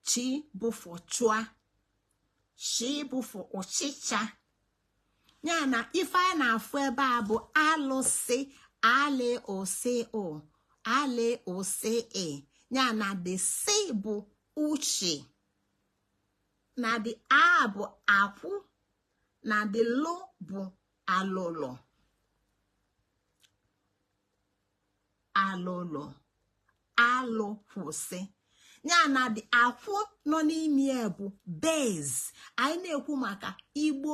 Chi bụ for chụa, shi bụ for ọchịcha. Ya na ife anyị na-afụ ebe a bụ alụsị, alị osi o, alị osi e. Ya na the si bụ uche, na the a bụ akwụ, na the lụ bụ alụlụ. Alụlụ, alụ kwụsị. Ya na the akwụ nọ n'ime ya bụ base. Anyị na-ekwu maka Igbo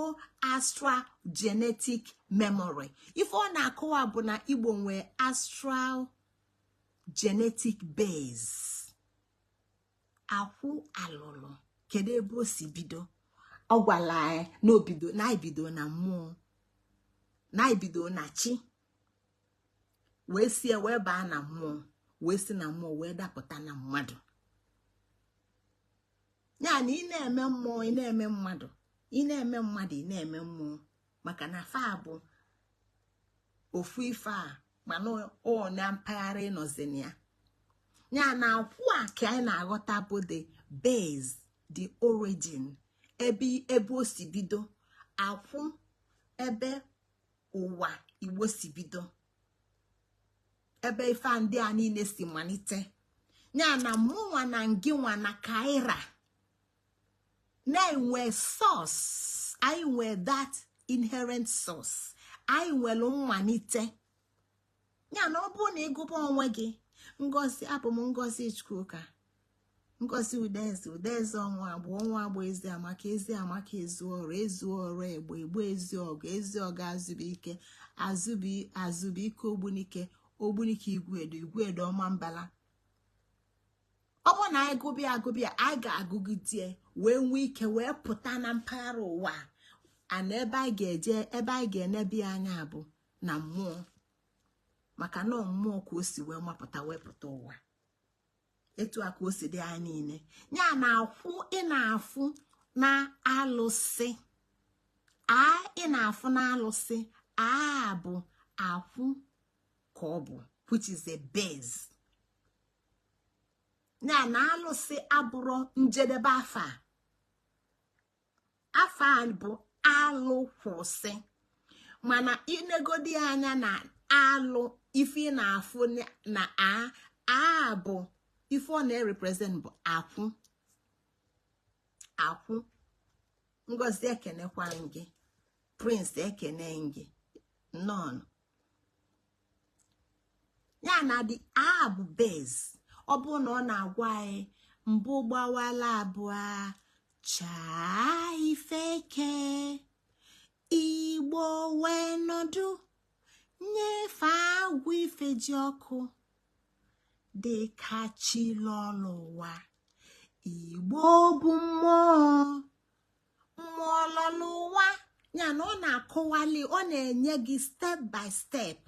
astral genetic memory. Ife ọ na-akọwa bụ na Igbo nwee astral genetic base. Akwụ alụlụ, kedu ebe o si bido? Ọ gwala anyị na obido na ebido na mmụọ, na ebido na chi, wee sie wee baa na mmụọ, wee si na mmụọ wee dapụta na mmadụ. Ya na ị na-eme mmụọ, ị na-eme mmadụ, ị na-eme mmadụ, ị na-eme mmụọ, maka na fa bụ ofu ife a, mana ọ na mpaghara ịnọzina ya. Ya na akwụ a ka anyị na-aghọta bụ the base, the origin, ebe o si bido. Akwụ ebe ụwa Igbo si bido, ebe ife ndị a niile si malite. Ya na mụnwa na ngịnwa na kaira na-enwe source. Anyị nwee that inherent source, anyị nwere mmalite. Ya na ọ bụrụ na ịgụba onwe gị Ngozi, abụ m Ngozi Chukwuka, Ngozi Udeze, Udeze ọnwa agbụ, ọnwa agbụ, ezi amaka, ezi amaka, ezu ọrụ, ezu ọrụ, egbo, egbo, ezi ọgụ, ezi ọgụ, azụbụike, azụbụike, ogbunike, ogbunike, igwedo, igwedo, ọma mbala. Ọ bụrụ na anyị gụbịa agụbịa, anyị ga-agụgide wee nwee ike wee pụta na mpaghara ụwa ana. Ebe anyị ga-eje, ebe anyị ga-enebi anya bụ na mmụọ, maka na mmụọ ka o si wee mapụta, wee pụta ụwa. Etu a ka o si dị anyị niile. Ya na akwụ ị na-afụ na alụsị a, ị na-afụ na alụsị a bụ akwụ ka ọ bụ, which is a base. Ya na alụsị abụrụ njedebe afa. Afa bụ alụ kwụsị, mana inegodi anya na alụ, ife ị na-afụ na a a bụ ife ọ na-represent bụ akwụ. Akwụ. Ngozi, ekenekwa gị. Prince, ekene gị nọn. Ya na the a bụ base. Ọ bụrụ na ọ na-agwa anyị mbụ gbawala abụọ chaa ifeke Igbo wee nọdụ nyefee agwụ ife ji ọkụ dị ka chi lọlụ ụwa. Igbo bụ mmụọ, mmụọ lọlụ ụwa. Ya na ọ na-akọwali, ọ na-enye gị step by step.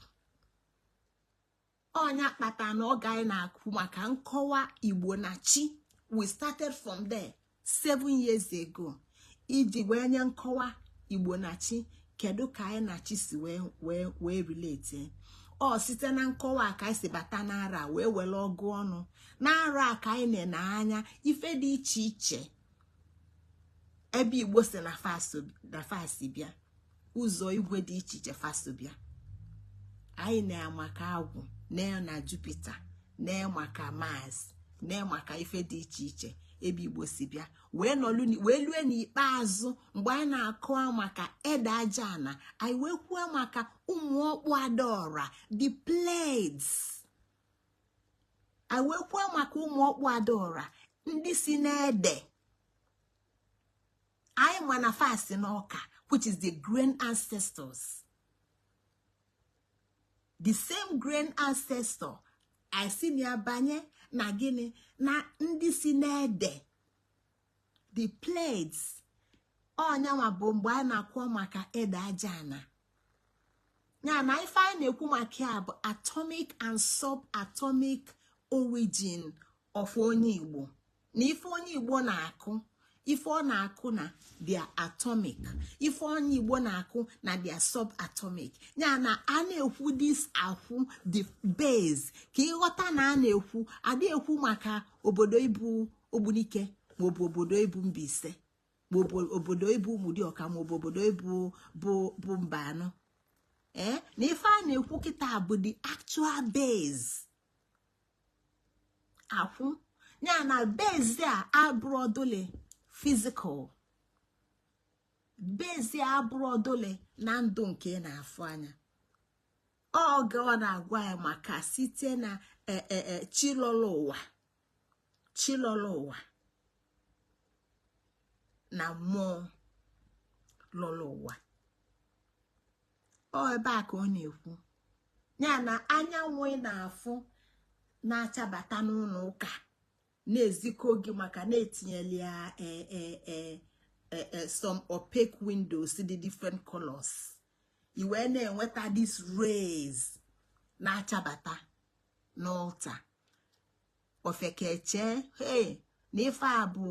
Ọnya kpata na ọ ga anyị na-akwu maka nkọwa Igbo na chi. We started from there 7 years ago iji wee nye nkọwa Igbo na chi. Kedu ka anyị na chi si wee relate? Ọ site na nkọwa ka anyị si bata n'ara wee were ọgụ ọnụ n'ara ka anyị na anya ife dị iche iche ebe Igbo si na fasi bịa, ụzọ igwe dị iche iche faso bịa. Anyị na-maka agwụ na Jupiter, na maka Mars, na maka ife dị iche iche ebe Igbo si bịa, wee nọlụ wee lue n'ikpeazụ mgbe anyị na-akọwa maka ede aja ana, anyị wee kwuo maka ụmụ ọkpụ adaọra, the Pleiades. Anyị wee kwuo maka ụmụ ọkpụ adaọra ndị si n'ede anyị ma na fasi n'ọka, which is the grain ancestors, the same grain ancestor. Anyị si na ya banye na gịnị? Na ndị si n'ede, the Pleiades. Ọnyanwa bụ mgbe a na-akwụ maka ede aja ana. Ya na ife anyị na-ekwu maka ya bụ atomic and subatomic origin of onye Igbo, na ife onye Igbo na-akụ. Ife ọ na-akụ na their atomic, ife onye Igbo na-akụ na their subatomic. Ya na a na-ekwu this akwụ, the base, ka ịghọta na a na-ekwu, adị ekwu maka obodo ibu Ogbunike, maọbụ obodo ibu Mbaise, maọbụ obodo ibu Ụmụdịọka, maọbụ obodo ibu bụ mba anọ. Ee, na ife a na-ekwu kịta bụ the actual base, akwụ. Ya na base a abụrọdole physical base, a abụrọdole na ndụ nke ị na-afụ anya. Oge ọ na-agwa ya maka site na chilọlọ ụwa, chilọlọ ụwa na mmụọ lọrọ ụwa, ọ ebe a ka ọ na-ekwu ya na anyanwụ ị na-afụ na-achabata n'ụlọ ụka na-ezikọ gị, maka na-etinyela ya some opaque windows dị different colors, i wee na-enweta these rays na-achabata n'altar. Ofekeche, hey, na ife a bụ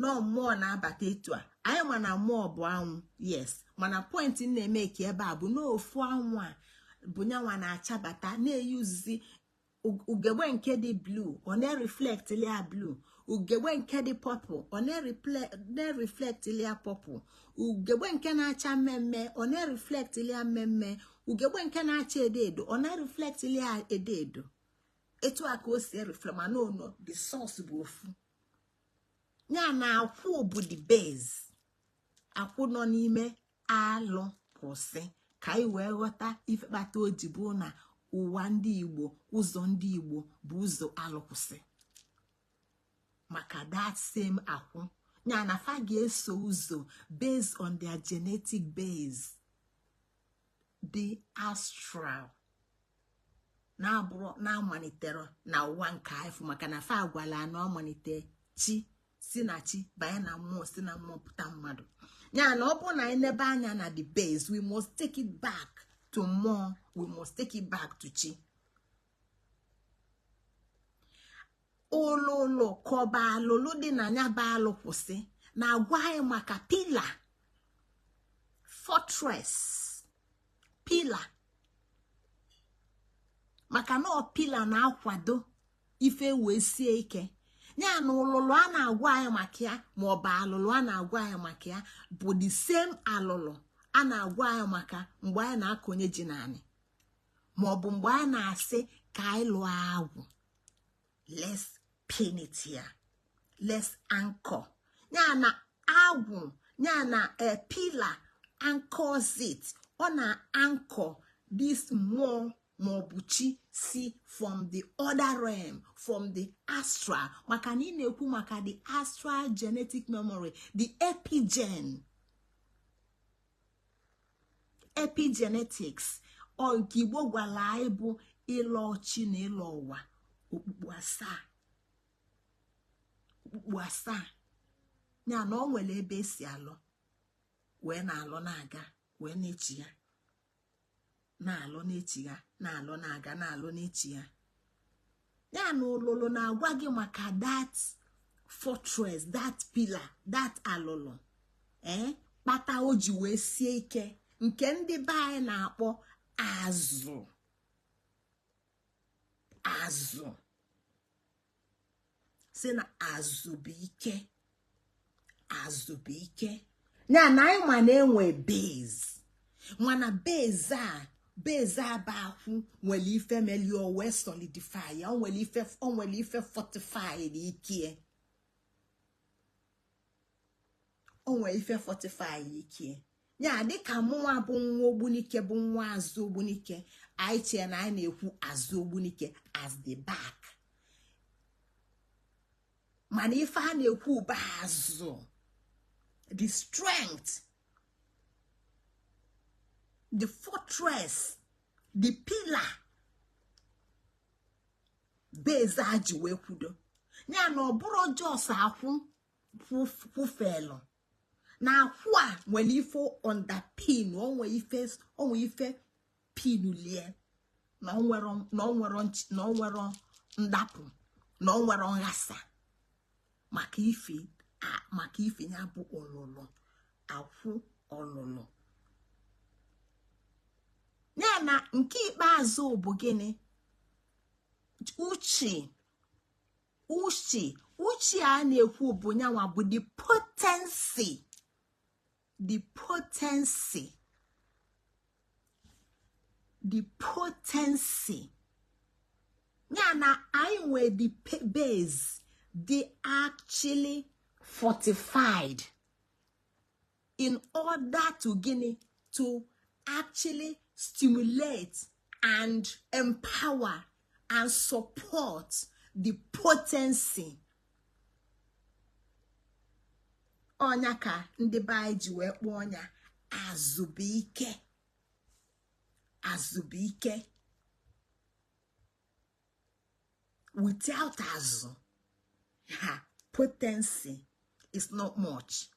nọọ mmụọ na-abata etu a. Anyị ma na mmụọ bụ anwụ, yes, mana point na-eme ka ebe a bụ n'ofu anwụ a bụ nyanwa na-achabata, na-eyuzi ugegbe nke dị blue, ọ na-reflect lia blue, ugegbe nke dị purple, ọ na-reflect lia purple, ugegbe nke na-acha mmemme, ọ na-reflect lia mmemme, ugegbe nke na-acha edo edo, ọ na-reflect lia edo edo. Etu a ka o si reflect, mana ono the source bụ ofu. Ya na akwụ bụ the base, akwụ nọ n'ime alụ kwụsị, ka anyị wee ghọta ife kpata o ji bụ na ụwa ndị Igbo, ụzọ ndị Igbo bụ ụzọ alụkwụsị, maka that same akwụ. Ya na fa ga-eso ụzọ based on their genetic base, the astral, na-abụrụ na-amalitere na ụwa nke afụ, maka na fa agwala na ọ malite chi, si na chi banye na mmụọ, si na mmụọ pụta mmadụ. Ya na ọ bụrụ na anyị nebe anya na the base, we must take it back to mmụọ, we must take it back to chi. Ụlụlụ kọba alụlụ dị na ya bụ alụ kwụsị na-agwa anyị maka pillar, fortress, pillar, maka na ọ pillar na-akwado ife wee sie ike. Ya na ụlụlụ a na-agwa anyị maka ya, ma ọ bụ alụlụ a na-agwa anyị maka ya, bụ the same alụlụ a na-agwa anyị maka mgbe anyị na-akọnye ji naanị, ma ọ bụ mgbe anyị na-asị ka anyị lụọ agwụ. Let's pin it here, let's anchor. Ya na agwụ, ya na a pillar anchors it. Ọ na-anchor this mmụọ maọbụ chi si from the other realm, from the astral, maka na ị na-ekwu maka the astral genetic memory, the epigen, epigenetics. Ọ nke Igbo gwara anyị bụ ịlọ chi na ịlọ ụwa okpukpu asaa, okpukpu asaa. Ya na ọ nwere ebe esi alọ wee na-alọ na-aga, wee na-echi ya, na-alọ na-echi ya, na-alọ na-aga, na-alọ na-echi ya. Ya na ụlụlụ na-agwa gị maka that fortress, that pillar, that alụlụ ee kpata o ji wee sie ike, nke ndị be anyị na-akpọ azụ. Azụ si na azụ bụ ike, azụ bụ ike. Ya na anyị ma na-enwe base, mana base a, base a bụ akwụ, nwere ife melie o wee solidify ya. O nwere ife fortify ike, o nwere ife fortify ike ya. Dịka mụnwa bụ nwa Ogbunike, bụ nwa azụ Ogbunike, anyị chee na anyị na-ekwu azụ Ogbunike as the back, mana ife a na-ekwu bụ azụ, the strength, the fortress, the pillar base a ji wee kwudo ya. Na ọ bụrụ just akwụ kwụfelụ na akwụ a nwere ife underpin, onwe ife pinulie na onwero ndapụ, na onwero nghasa, maka Maka ife maka ife ya bụ ọlụlụ akwụ ọlụlụ. Ya na nke ikpeazụ bụ gịnị? Uche. Uche, uche a na-ekwu bụ nyanwa bụ the potency, the potency, the potency. Ya na anyị nwee the base dị actually fortified in order to gịnị? To actually stimulate and empower and support the potency. Ọnya ka ndị be anyị ji wee kpọọ ọnya azụbụike. Azụbụike. Without azụ, ha potency is not much.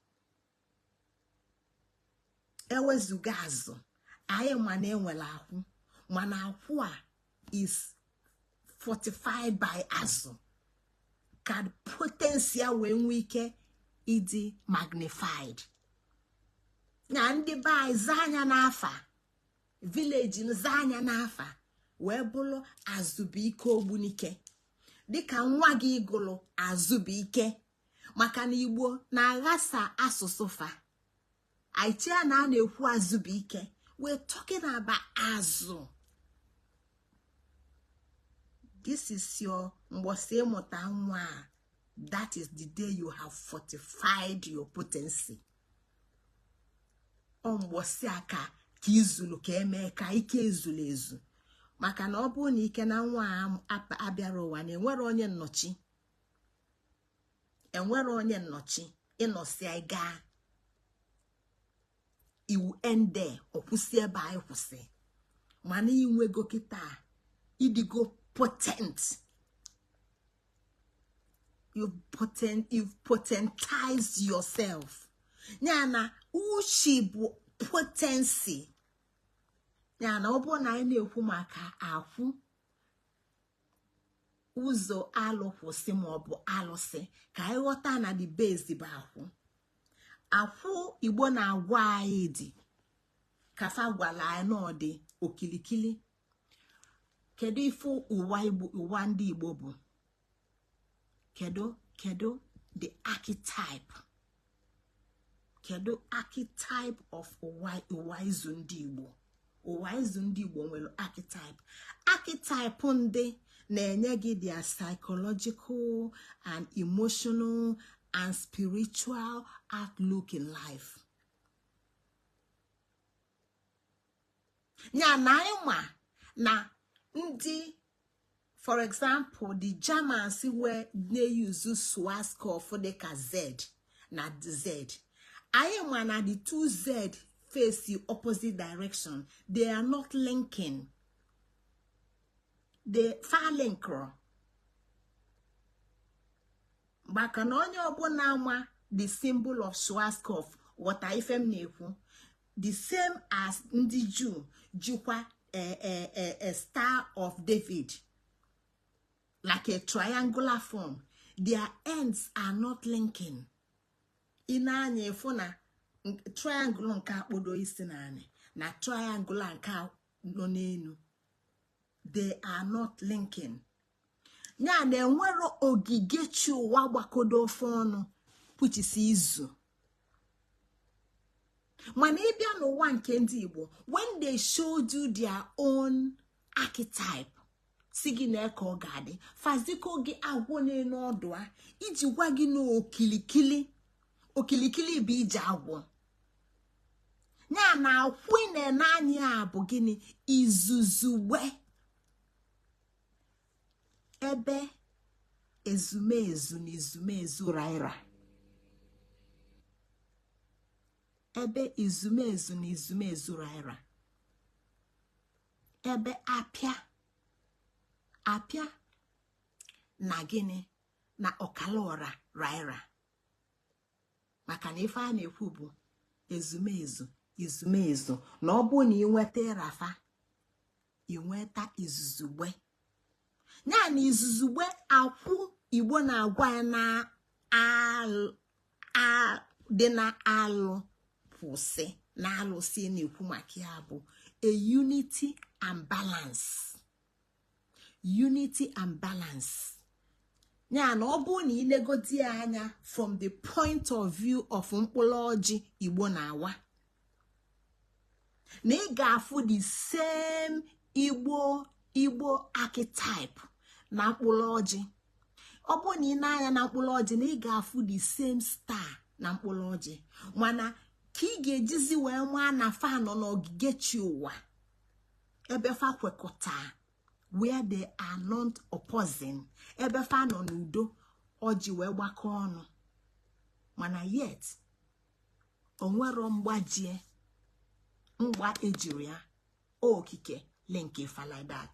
Ewezuga azụ, anyị ma na enwere akwụ, mana akwụ a is fortified by azụ ka potency ya wee nwee ike ịdị magnified. Na ndị be anyị zaa anya n'afa village, nza anya n'afa wee bụrụ Azụbụike Ogbunike, dịka nwa gị gụrụ Azụbụike, maka na Igbo na-aghasa asụsụ fa. Aichia na a na-ekwu Azụbụike, we're talking about azụ. This is your mgbọsị ịmụta nwa a, that is the day you have fortified your potency. Ọ mgbọsị a ka ka izulu ka emee ka ike ezulu ezu, maka na ọ bụrụ na ike na nwa a abịara ụwa na enwere onye nnọchi, enwere onye nnọchi, ịnọsi gaa iwu ende ọkwụsị ebe anyị kwụsị. Mana inwego kịta ịdịgo potent, you've potentized yourself. Ya na uche bụ potency. Ya na ọ bụrụ na anyị na-ekwu maka akwụ ụzọ alụkwụsị maọbụ alụsị, ka anyị ghọta na the base bụ akwụ. Akwụ Igbo na-agwa anyị dị ka fa gwara anyị na ọ dị okilikili. Kedu ife ụwa Igbo, ụwa ndị Igbo bụ? Kedu the archetype? Kedu archetype of ụwa, ụwa izu ndị Igbo? Ụwa izu ndị Igbo nwere archetype. Archetype ndị na-enye gị their psychological and emotional and spiritual outlook in life. Ya na anyị ma na ndị, for example, the Germans wee na-eyuzu Schwarzkopf dịka Z na Z. Anyị ma na the two Z face the opposite direction. They are not linking. They far linkro, maka na onye ọbụla ama the symbol of Schwarzkopf ghọta ife m na-ekwu. The same as ndị Jew jikwa a Star of David like a triangular form. Their ends are not linking. Ị na-anya efu na triangle nke akpodo isi naanị na triangle nke nọ n'elu, they are not linking. Ya na enwero ogige chi ụwa gbakodo ofe ọnụ kwuchisi izu. Mana ịbịa n'ụwa nke ndị Igbo, when they showed you their own archetype, si gị na ka ọ ga-adị faziko gị agwọ n'elu ọdụ a iji gwa gị na okilikili, okilikili bụ ije agwọ. Ya na akwụ na-ene anya a bụ gịnị? Izuzugbe ebe ezumezu na izumezu raira, ebe izumezu na izumezu raira, ebe apịa apịa na gịnị na ọkalaọra raira. Maka na ife a na-ekwu bụ ezumezu izumezu, na ọ bụ na ịnweta ịrafa, ịnweta izuzugbe. Ya na izuzugbe akwụ Igbo na-agwa ya na Dị na alụ kwụsị na alụsị na-ekwu maka ya bụ a unity and balance, unity and balance. Ya na ọ bụrụ na ilegodi ya anya from the point of view of mkpụrụ ọjị Igbo na-awa, na ị ga-afụ the same Igbo archetype na mkpụrụ ọjị. Ọ bụrụ na ị na-anya na mkpụrụ ọjị, na ị ga-afụ the same star na mkpụrụ ọjị. Mana ka ị ga-ejizi wee maa na fa nọ n'ogige chi ụwa, ebe fa kwekọta, where they are not opposing, ebe fa nọ n'udo, ọjị wee gbakọ ọnụ, mana yet onwero mgbajie mgba ejiri ya okike link fa like that.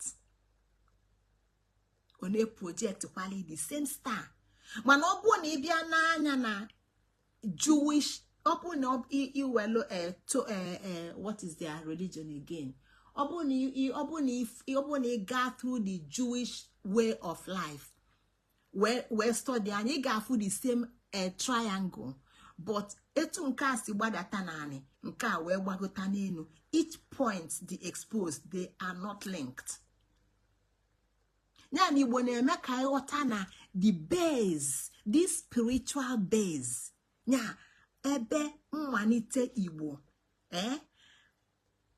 Ọ na-project kwali the same star. Mana ọ bụrụ na ị bịa n'anya na Jewish, ọ bụrụ na iwelu to what is their religion again, ọ bụrụ na ị gaa through the Jewish way of life wee study anya, ị ga-afụ the same triangle, but etu nke a si gbadata naanị, nke a wee gbagota n'elu. Each point dị exposed, they are not linked. Ya na Igbo na-eme ka ịghọta na the base, this spiritual base, ya ebe mmalite Igbo,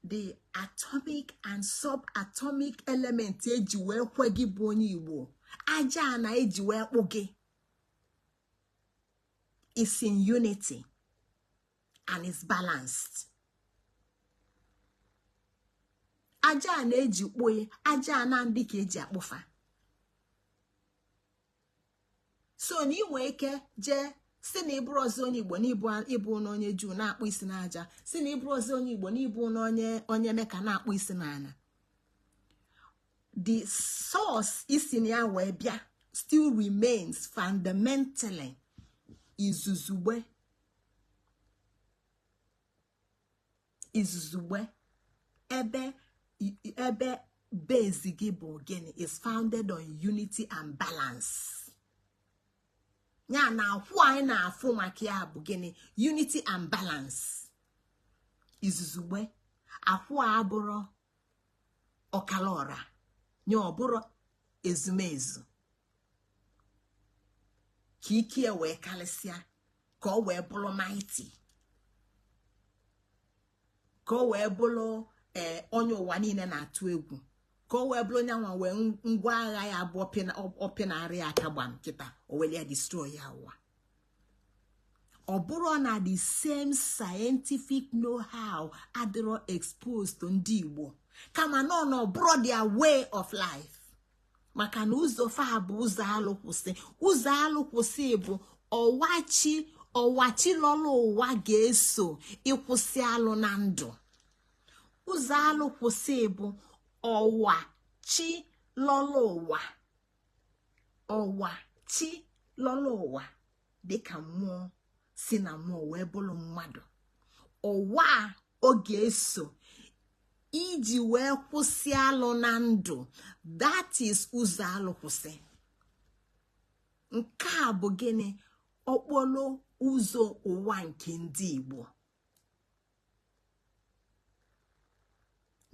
the atomic and subatomic element eji wee kwe gị bụ onye Igbo, aja na eji wee kpụ gị, is in unity and is balanced. Aja na-eji kpụe aja na ndị ka eji akpụfa. So na ị nwee ike jee si na ịbụrụ ọzọ onye Igbo na ịbụ na onye Juu na-akpụ isi n'aja, si na ịbụrụ ọzọ onye Igbo na ịbụ na onye Meka na-akpụ isi n'ala, the source isi na ya wee bịa still remains fundamentally izuzugbe. Izuzugbe ebe base gị bụ gịnị is founded on unity and balance. Ya na akwụ anyị na-afụ maka ya bụ gịnị? Unity and balance. Izuzugbe akwụ a abụrụ ọkala ọra nye, ọ bụrụ ezumezu ka ike wee karịsịa, ka ọ wee bụrụ mighty, ka ọ wee bụrụ ee onye ụwa niile na-atụ egwu, ka ọ wee bụrụ onye nwa wee ngwa agha ya bụ ọpịnarị aka gbam kịta o were ya destroy ya ụwa. Ọ bụrụ na the same scientific know-how adịrọ exposed to ndị Igbo, kama nọ na ọ bụrụ their way of life, maka na ụzọ fa bụ ụzọ alụkwụsị. Ụzọ alụkwụsị bụ ọwachi ọwachi lọrọ ụwa ga-eso ịkwụsị alụ na ndụ. Ụzọ alụkwụsị bụ ọwa chi lọrọ ụwa, ọwa chi lọrọ ụwa, dịka mmụọ si na mmụọ wee bụrụ mmadụ. Ụwa ọ ga-eso iji wee kwụsị alụ na ndụ, that is ụzọ alụkwụsị. Nke a bụ gịnị? Okporo ụzọ ụwa nke ndị Igbo.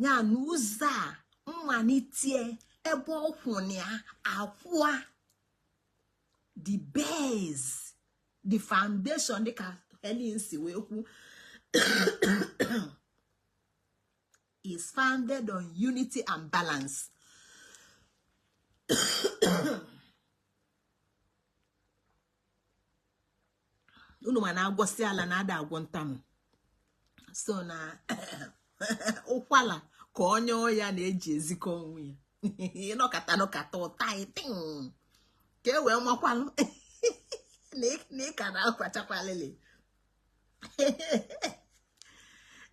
Ya na ụzọ a mmalite ebe ọkwụ na ya akwụa, the base, the foundation, dịka Helen si wee kwu, is founded on unity and balance. Unu ma na-agwọsị ala na-ada agwọ ntamụ, so na ụkwala ka onye ọya na-eji ezikọ onwe ya. Ịnọkata nọkata ụta ịtịn ka e wee makwalụ na ị ka na-akwachakwalili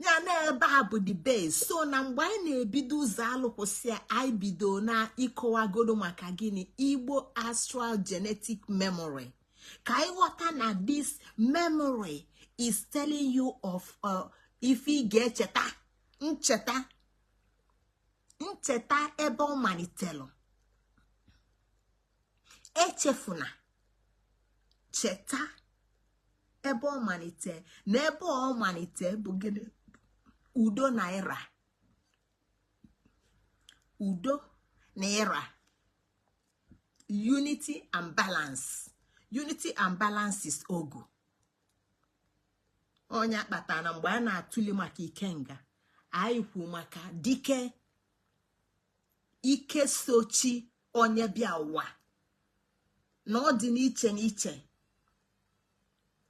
ya. Na ebe a bụ the base. So na mgbe anyị na-ebido ụzọ alụkwụsị, anyị bido na ịkọwagoro maka gịnị? Igbo astral genetic memory, ka anyị ghọta na this memory is telling you of ife ị ga-echeta, ncheta, ncheta ebe ọ malitelụ. Echefuna, cheta. Ebe ọ malite na ebe ọ malite bụ gịnị? Udo na ịra, udo na ịra, unity and balance. Unity and balance is ogu. Onye akpatara na mgbe a na-atụle maka ikenga, anyị kwu maka dike ike sochi onye bịa ụwa, na ọ dị n'iche n'iche,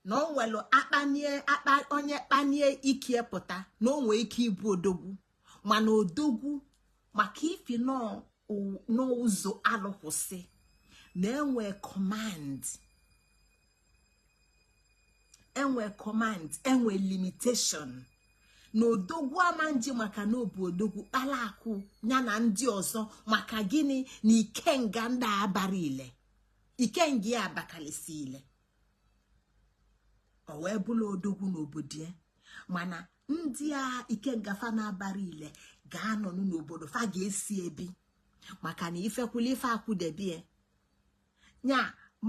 na o nwere akpanie akpa onye kpanie ike pụta, na o nwee ike ịbụ odogwu. Mana odogwu maka ifi n'ụzọ alụkwụsị na enwe command, enwe command, enwe limitation, na odogwu ama nji maka na obu odogwu kpala akụ ya na ndị ọzọ. Maka gịnị? Na ikenga ndị abara ile, ikenga ya abakalịsị ile, o wee bụla odogwu n'obodo ya. Mana ndị a ikenga fa na-abara ile ga-anọ n'obodo fa ga-esi ebi, maka na ifekwula ife akwụdebie nya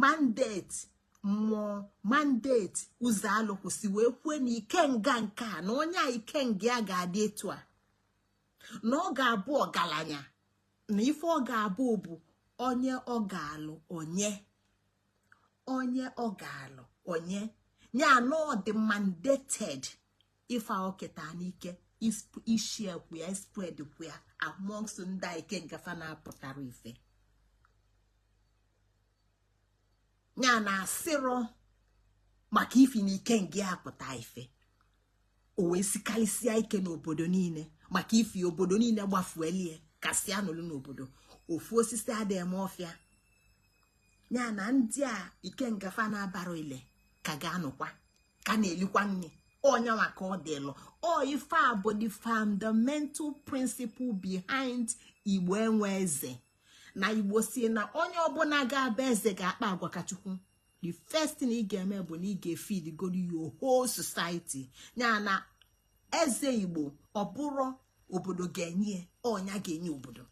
mandate mmụọ, mandate ụzọ alụkwụsị wee kwue na ikenga nke a, na onye a ikenga ya ga-adị etu a, na ọ ga-abụ ọgaranya, na ife ọ ga-abụ bụ onye ọ ga-alụ, onye ọ ga-alụ onye ya na ọ dị mandated. Ife oketa n'ike isi ekwu ya, spread kwu ya amongst ndị a ikenga fa na-apụtara ife ya na asịrọ maka ifi na ikenga ya apụta ife, o wee sikarịsịa ike n'obodo niile, maka ifi obodo niile gbafuelie kasị anụlụ n'obodo. Ofu osisi adịghị eme ọfịa. Ya na ndị a ikenga fa na-abara ile ka ga-anụkwa ka na-elikwa nri onye maka ọ dịlụ. Ọ ife a bụ the fundamental principle behind Igbo enwe eze. Na Igbo si na onye ọbụla ga-abụ eze ga-akpa agwa ka Chukwu. The first thing ị ga-eme bụ na ị ga-efeed goro your whole society. Ya na eze Igbo ọ bụrụ obodo ga-enye, ọnya ga-enye obodo,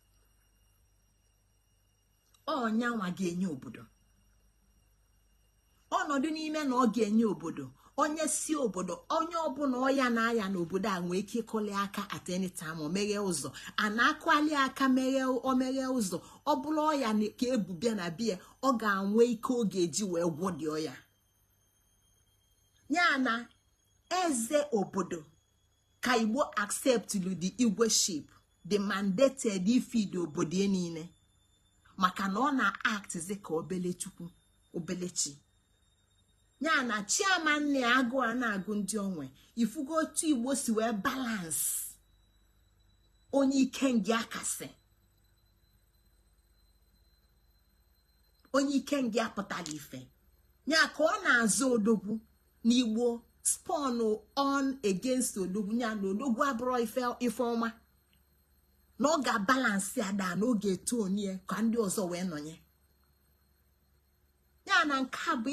ọnya nwa ga-enye obodo ọnọdụ n'ime, na ọ ga-enye obodo onye si obodo, onye ọbụla ọya na-aya n'obodo a nwee ike ịkụli aka at any time, o meghee ụzọ a na-akụali aka, meghe omeghe ụzọ. Ọ bụrụ ọya ka ebubịa na bia, ọ ga-anwe ike ọ ga-eji wee gwọ dị ọya. Ya na eze obodo ka Igbo acceptlu the igweship, the mandated ifeed obodo niile, maka na ọ na-actzi ka obele chukwu, obele chi. Ya na chiama nne agụ a na-agụ ndị onwe. Ifugo otu Igbo si wee balance onye ikengi akasị, onye ikengi apụtala ife ya ka ọ na-azụ odogwu n'Igbo spọn on against odogwu. Ya na odogwu abụrụ ife ọma, na ọ ga-abalansị ada na oge eto onye ka ndị ọzọ wee nọnye. Ya na nke a bụ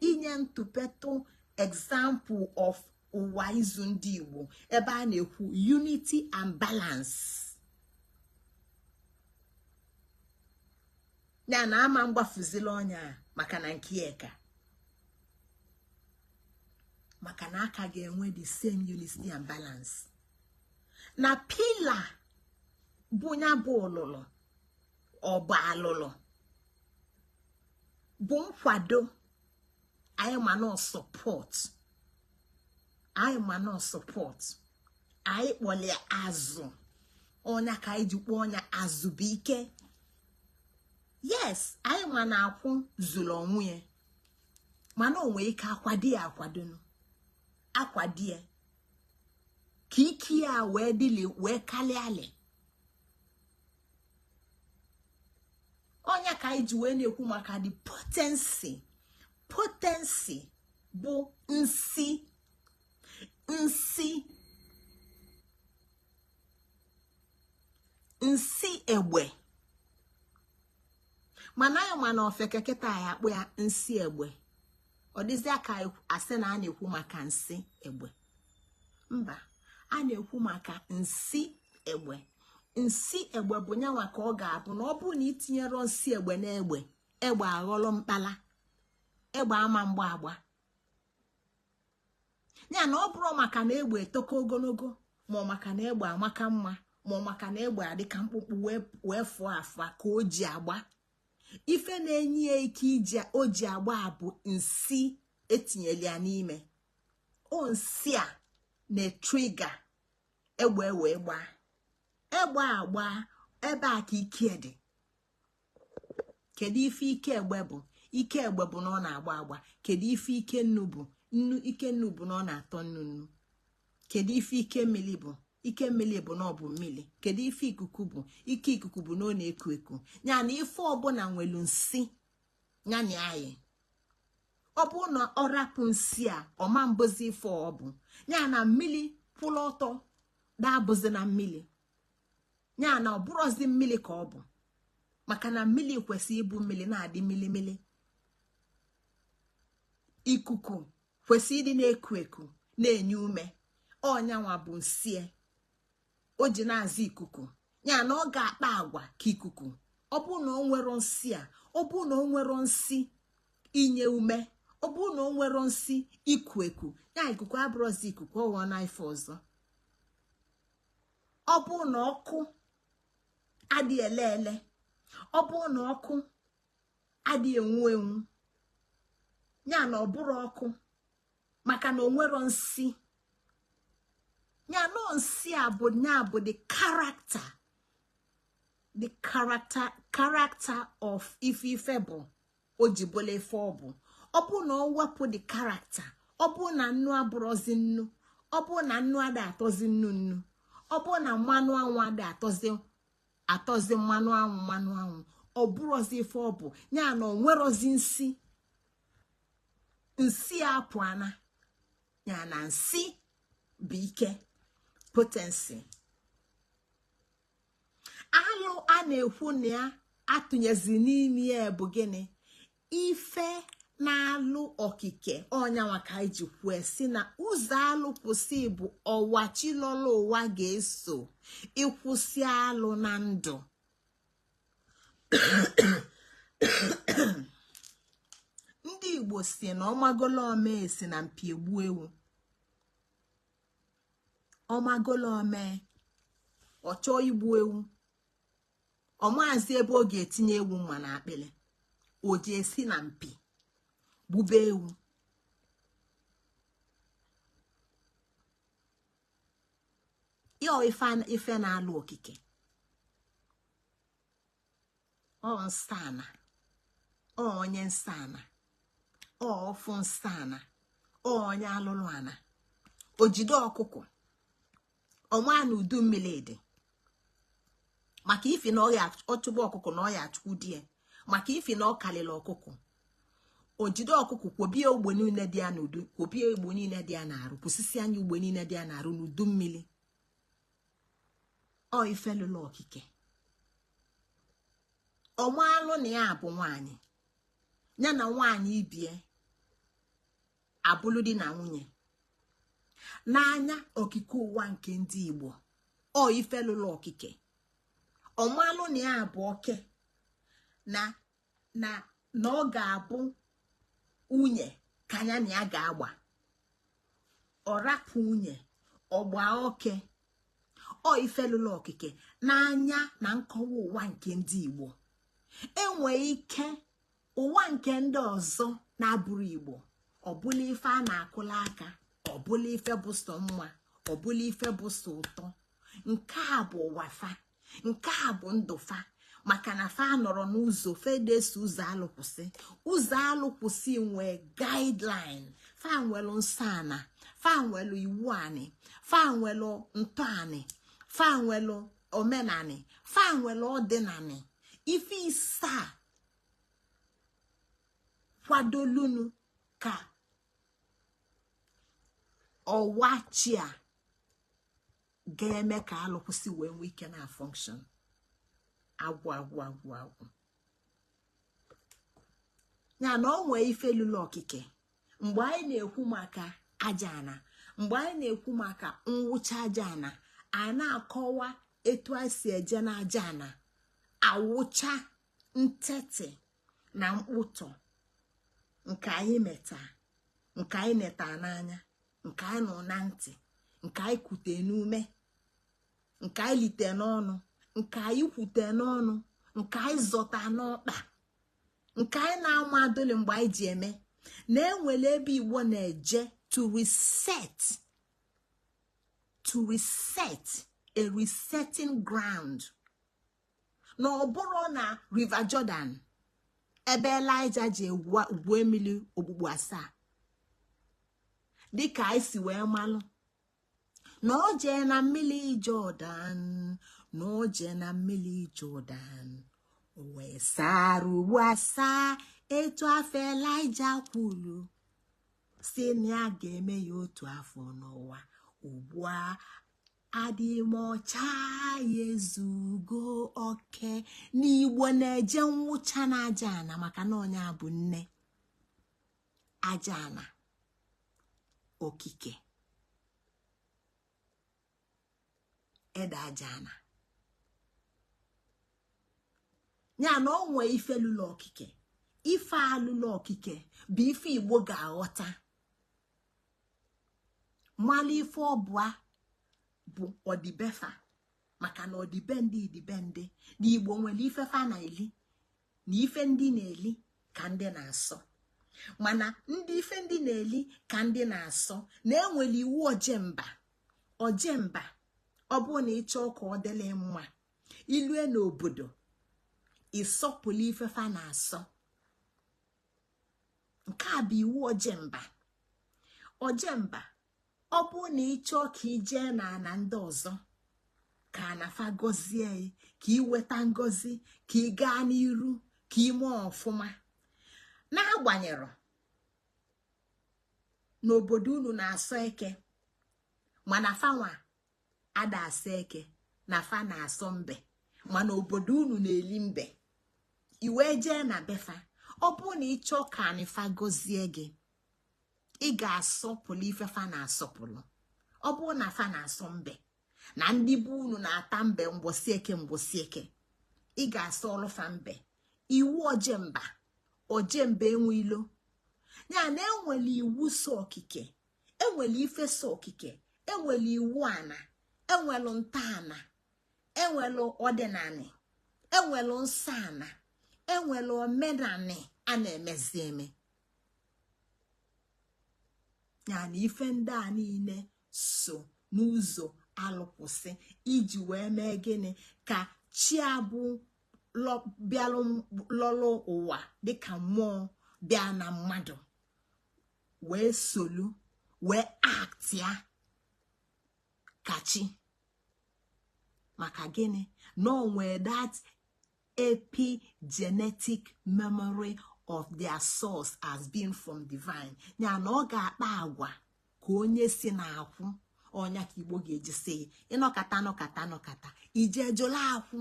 inye ntụpetụ example of ụwa izu ndị Igbo ebe a na-ekwu unity and balance. Ya na ama mgbafuzila ọnya maka na nke ya ka maka na aka ga-enwe the same unity and balance. Na pila bụ ya bụ ọlụlụ, ọ bụ alụlụ bụ nkwado anyị, ma nọ support anyị, ma nọ support anyị kpọlie azụ ọnya ka anyị ji kpọọ ọnya azụ bụ ike. Yes, anyị ma na akwụ zuru onwe ya, mana o nwee ike akwado ya, akwadonu akwado ya ka ike ya wee dịli wee kalịalị. Ọnya ka anyị ji wee na-ekwu maka the potency. Potency bụ nsi, nsi, nsi egbe. Mana anyị ma na ofeke kịta ya akpụ ya nsi egbe, ọ dịzịa ka asị na a na-ekwu maka nsị egbe. Mba, a na-ekwu maka nsi egbe. Nsi egbe bụ nyanwa ka ọ ga-abụ na ọ bụrụ na itinyere nsi egbe n'egbe, egbe aghọlọ mkpala, egbe ama mgba agba. Ya na ọ bụrụ maka na egbe etoko ogologo, ma ọ maka na egbe amaka mma, ma ọ maka na egbe adịka mkpụmkpụ wee fụọ afụa ka o ji agba. Ife na-enye ya ike iji o ji agba bụ nsi etinyere ya n'ime. O nsi a na-etrigger egbe wee gbaa. Egbe agba ebe a ka ike dị. Kedu ife ike egbe bụ? Ike egbe bụ na ọ na-agba agba. Kedu ife ike nnu bụ? Nnu, ike nnu bụ na ọ na-atọ nnu nnu. Kedu ife ike mmiri bụ? Ike mmiri bụ na ọ bụ mmiri. Kedu ife ikuku bụ? Ike ikuku bụ na ọ na-eku eku. Ya na ife ọbụla nwelu nsi ya na anyị. Ọ bụ na ọ rapụ nsi a, ọma mbozi ife ọ bụ. Ya na mmiri kwụrụ ọtọ da-abụzi na mmiri. Ya na ọ bụrụzi mmiri ka ọ bụ, maka na mmiri kwesịrị ịbụ mmiri na-adị milimili. Ikuku kwesịrị ịdị na-eku eku, na-enye ume. Ọnyanwa bụ nsie o ji na-aza ikuku. Ya na ọ ga-akpa agwa ka ikuku. Ọ bụ na ọ nwere nsị a, ọ bụ na ọ nwere nsị inye ume, ọ bụ na ọ nwere nsị iku eku, ya ikuku abụrụzi ikuku, ọ ghọọ na ife ọzọ. Ọ bụ na ọkụ adị ele ele, ọ bụ na ọkụ adị enwu enwu, ya na ọ bụrụ ọkụ, maka na o nwero nsị. Ya nọ nsị a bụ ya bụ the character, the character of ife ife bụ o ji bụla ife ọ bụ. Ọ bụ na ọ wepụ the character, ọ bụ na nnu abụrụzi nnu, ọ bụ na nnu ada atọzi nnu nnu, ọ bụ na mmanụ anwụ ada atọzi mmanụ anwụ mmanụ anwụ, ọ bụrụzi ife ọ bụ. Ya na ọ nwerozi nsị, nsị apụana. Ya na nsị bụ ike, potency. Alụ a na-ekwu na ya atụnyezi n'ime ya bụ gịnị? Ife na-alụ okike. Ọnyanwa ka anyị ji kwue si na ụzọ alụ kwụsị bụ ọwa chilọla ụwa ga-eso ịkwụsị alụ na ndụ. Ndị Igbo si na ọmagolo omee si na mpi egbu ewu. Ọmagolo omee ọ chọọ igbu ewu, ọmaazi ebe ọ ga-etinye ewu mma na akpịlị, o ji esi na mpi gbube ewu. Ya ife na-alụ okike ọ nsọ ana, ọ onye nsọ ana, ọ ọfụ nsọ ana, ọ onye alụlụ ana. O jide ọkụkọ ọma na udu mmiri dị, maka ifi na ọ chụba ọkụkọ na ọ ya achụkwu di ya, maka ifi na ọ kalịla ọkụkọ. O jide ọkụkọ kwobie ogbe niile dị ya n'udu, kwobie ogbe niile dị ya n'arụ, kwụsịsị anya ugbe niile dị ya n'arụ n'udu mmiri. Ọ ife lụlụ okike. Ọmalụ na ya bụ nwaanyị, ya na nwaanyị ibie abụlụ di na nwunye. N'anya okike ụwa nke ndị Igbo, ọ ife lụlụ okike. Ọmalụ na ya bụ oke na na na ọ ga-abụ nwunye ka ya na ya ga-agba. Ọ rapụ nwunye, ọgba oke. Ọ ife lụlụ okike n'anya na nkọwa ụwa nke ndị Igbo. Enwee ike ụwa nke ndị ọzọ na-abụrụ Igbo, ọbụla ife a na-akụla aka, ọbụla ife bụ sọ mma, ọbụla ife bụ sọ ụtọ. Nke a bụ ụwa fa, nke a bụ ndụ fa, maka na fa nọrọ n'ụzọ fedeso ụzọ alụkwụsị. Ụzọ alụkwụsị nwee guideline, fa nwelu nsọ ana, fa nwelu iwu anị, fa nwelu ntọ anị, fa nwelu omenanị, fa nwelu ọdịnanị. Ife isaa kwadolunu ka ọwa chi a ga-eme ka alụkwụsị wee nwee ike na function. Agwụ agwụ agwụ agwụ. Ya na ọ nwee ife lụlụ okike. Mgbe anyị na-ekwu maka aja ana, mgbe anyị na-ekwu maka mwụcha aja ana, anyị na-akọwa etu anyị si eje n'aja ana awụcha ntete na mkpụtọ nke anyị meta, nke anyị neta n'anya. Nke anyị nọ na ntị, nke anyị kwute n'ume, nke anyị lite n'ọnụ, nke anyị kwute n'ọnụ, nke anyị zọta n'ọkpa, nke anyị na-ama adụlị mgbe anyị ji eme na enwere ebe Igbo na-eje to reset, a resetting ground. Na ọ bụrụ na River Jordan, ebe Elijah ji egwuo mmiri ogbugbu asaa, dịka anyị si wee malụ na o jee na mmiri Jọdan, na o jee na mmiri Jọdan, o wee sara ugbo asaa, etu afọ Elijah kwuru si na ya ga-eme ya otu afọ n'ụwa. Ugbu a adị m ọcha, ya ezugo oke. N'Igbo na-eje nwụcha na aja ana, maka na onye bụ nne aja ana okike ede aja ana ya na o nwee ife lụlụ okike. Ife alụlụ okike bụ ife Igbo ga-aghọta, mmalụ ife ọbụa bụ ọdịbefa, maka na ọdịbendị idibendị na Igbo nwere ife fa na-eli, na ife ndị na-eli ka ndị na-asọ. Mana ndị ife ndị na-eli ka ndị na-asọ, na enwere iwu ojemba. Ojemba, ọ bụrụ na ị chọọ ka ọ dịrị mma, ilue n'obodo, ịsọpụrụ ife fa na-asọ. Nke a bụ iwu ojemba. Ojemba, ọ bụrụ na ị chọọ ka ị jee na ana ndị ọzọ ka anafa gọzie, ka ị weta ngọzi, ka ị gaa n'iru, ka ị mee ọfụma, n'agbanyere n'obodo unu na-asọ eke, mana fanwa ada asọ eke, na fa na-asọ mbe, mana obodo unu na-eli mbe, i wee jee na befa, ọ bụrụ na ị chọọ ka anịfa gọzie gị, ị ga-asọpụrụ ife fa na-asọpụrụ. Ọ bụrụ na fa na-asọ mbe, na ndị bụ unu na-ata mbe mgbọsị eke mgbọsị eke, ị ga-asọ ọlụfa mbe. Iwu ojemba, ojemba enwe ilo ya na enwere iwu so okike, enwere ife so okike, enwere iwu ana, enwelu ntọala, enwelu ọdịnanị, enwelu nsọ ana, enwelu omenanị a na-emezi eme. Ya na ife ndị a niile so n'ụzọ alụkwụsị iji wee mee gịnị? Ka chi abụ bịalụ lọlụ ụwa dịka mmụọ bịa na mmadụ wee solu wee act ya ka chi. Maka gịnị? Na o nwee that epigenetic memory of their source as being from divine. Ya na ọ ga-akpa agwa ka onye si na-akwụ ọnya. Ka Igbo ga-eji si ịnọkata nọkata nọkata ije jụla akwụ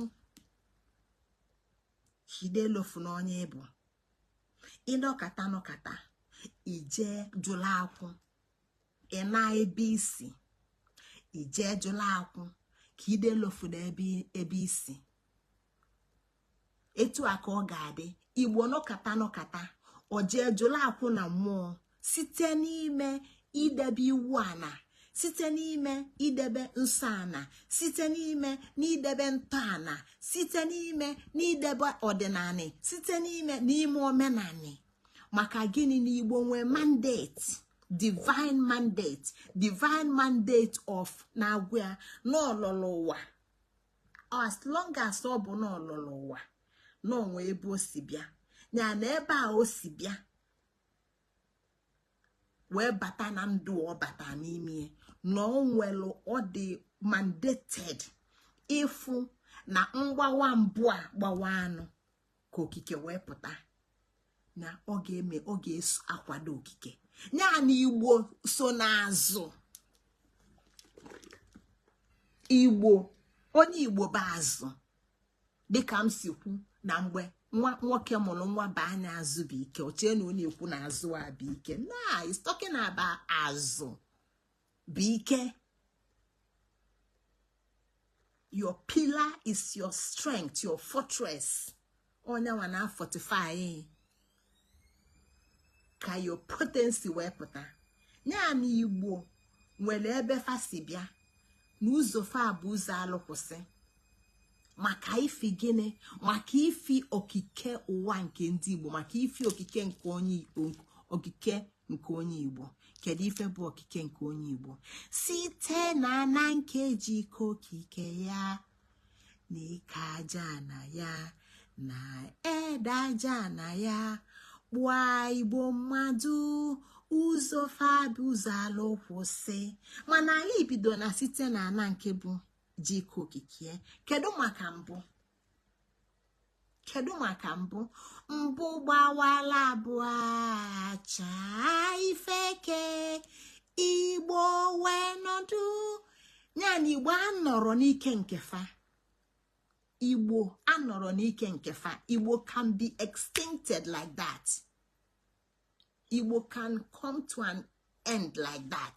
hidelofu n'onye ịbụ, ịnọkata nọkata ije jụla akwụ, ị na ebe isi ije jụla akwụ ka idelofu n'ebe ebe isi. Etu a ka ọ ga-adị Igbo nọkata nọkata ojee jụla akwụ na mmụọ, site n'ime idebe iwu ana, site n'ime idebe nsọ ana, site n'ime n'idebe ntọala, site n'ime n'idebe ọdịnanị, site n'ime n'ime omenanị. Maka gịnị? Na Igbo nwee mandate, divine mandate, divine mandate of na-agwa ya n'ọlọlọ ụwa. As long as ọ bụ n'ọlọlọ ụwa n'onwe ebe o si bịa, ya na ebe a o si bịa wee bata na ndụ ọ bata n'ime, na ọ nwere, ọ dị mandated ịfụ na mgbawa mbụ a gbawa anụ ka okike wee pụta, na ọ ga-eme, ọ ga-eso akwado okike ya. Na Igbo so n'azụ. Igbo, onye Igbo bụ azụ. Dịka m si kwu na mgbe nwa nwoke mụrụ nwa baa anya, azụ bụ ike. Ochie na ọ na-ekwu na azụ a bụ ike na is talking about azụ bụ ike. Your pillar is your strength, your fortress. Onye nwa na fortify ka your potency wee pụta. Ya na Igbo nwere ebe fa si bịa na ụzọ fa bụ ụzọ alụkwụsị. Maka ifi gịnị? Maka ifi okike ụwa nke ndị Igbo, maka ifi okike nke onye okike nke onye Igbo. Kedu ife bụ okike nke onye Igbo? Site na na nkeji okike ya na ike aja na ya na ede aja na ya kpụọ Igbo mmadụ ụzọ fabi ụzọ alụkwụsị. Mana anyị bido na site na ana nke bụ ji ike okike. Kedu maka mbụ? Kedu maka mbụ? Mbụ gbawala abụọ chaa ifeke Igbo wee nọdụ. Ya na Igbo anọrọ n'ike nke fa. Igbo anọrọ n'ike nke fa. Igbo can be extincted like that. Igbo can come to an end like that.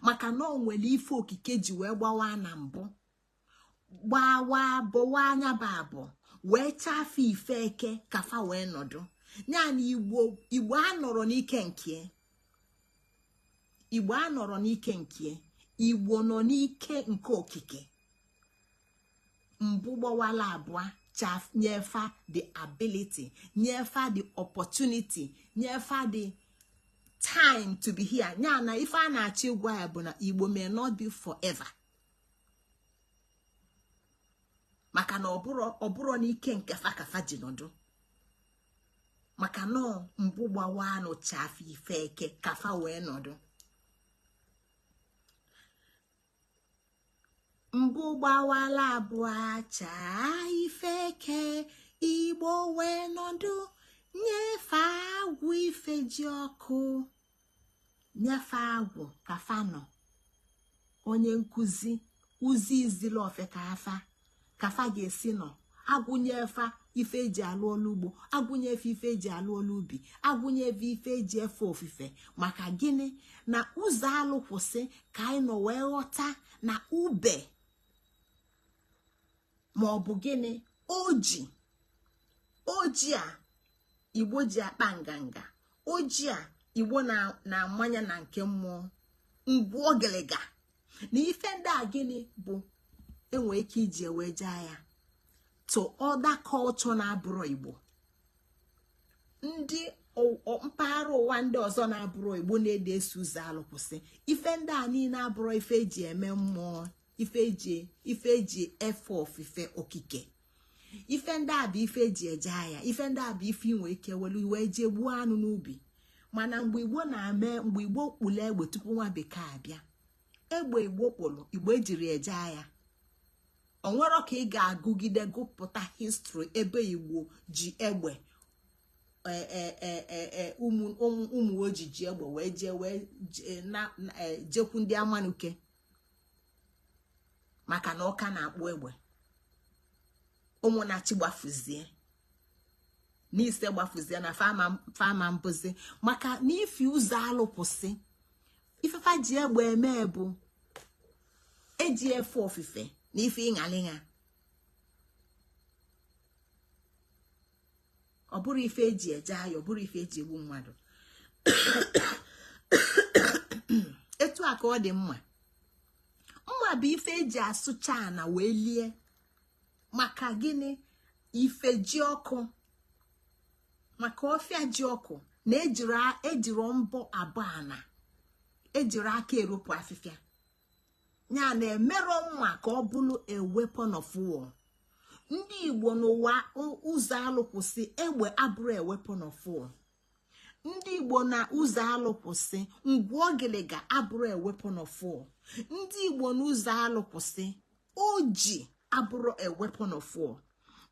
Maka na ọ nwere ife okike ji wee gbawa na mbụ, gbawa bọwa anya bụ abụọ wee chafe ife eke ka fa wee nọdụ. Ya na Igbo anọrọ n'ike nke Igbo, anọrọ n'ike nke Igbo, nọ n'ike nke okike. Mbụ gbawala abụọ nyefa the ability, nyefa the opportunity, nyefa the time to be here. Ya na ife a na-achọ ịgwa ya bụ na Igbo may not be forever, maka na ọbụrụ n'ike nke fa ka fa ji nọdụ. Maka na mbụ gbawa anụ chafe ife eke ka fa wee nọdụ. Mbụ gbawala abụọ chaa ife eke Igbo wee nọdụ. Nyefe agwụ ife ji ọkụ, nyefe agwụ ka fa nọ. Onye nkụzi ụzọ izili ofe ka afa ka fa ga-esi nọ. Agwụnyefa ife eji alụ ọlụ ugbo, agwụnyefe ife eji alụ ọlụ ubi, agwụnyefe ife eji efe ofufe. Maka gịnị? Na ụzọ alụkwụsị ka anyị nọ wee ghọta na ube ma ọ bụ gịnị oji oji a Igbo ji akpa nganga, oji a Igbo na-amanya na nke mmụọ ngwu ogiliga na ife ndị a gịnị bụ enwe ike iji wee jee ya to other culture na-abụrụ Igbo. Ndị mpaghara ụwa ndị ọzọ na-abụrụ Igbo na-ede eso ụzọ alụkwụsị. Ife ndị a niile abụrụ ife eji eme mmụọ, ife eji efe ofufe okike. Ife ndị a bụ ife eji eje agha, ife ndị a bụ ife inwe ike welu wee jee gbuo anụ n'ubi. Mana mgbe Igbo na-eme, mgbe Igbo kpụrụ egbe tupu nwa bekee abịa, egbe Igbo kpụrụ, Igbo ejiri eje agha. Onwero ka ị ga-agụgide gụpụta histri ebe Igbo ji egbe ụmụ ojii ji egbe wee jee wee jekwu ndị amanuke, maka na ọka na-akpụ egbe. Ụmụnachi gbafuzie n'ise, gbafuzie na fama mbụzi. Maka na ifi ụzọ alụkwụsị ifefa ji egbe eme bụ eji efe ofufe na ife ịṅalịṅa. Ọ bụrụ ife eji eje ahịa, ọ bụrụ ife eji egbu mmadụ. Etu a ka ọ dị. Mma mma bụ ife eji asụcha ana wee lie. Maka gịnị? Ife ji ọkụ, maka ọfịa ji ọkụ na ejiri mbọ abụọ ana ejiri aka eropụ afịfịa. Ya na-emerọ mma ka ọ bụrụ a weapon of war. Ndị Igbo n'ụwa ụzọ alụkwụsị egbe abụrụ a weapon of war. Ndị Igbo na ụzọ alụkwụsị ngwu ogiliga abụrụ a weapon of war. Ndị Igbo na ụzọ alụkwụsị oji abụrụ a weapon of war.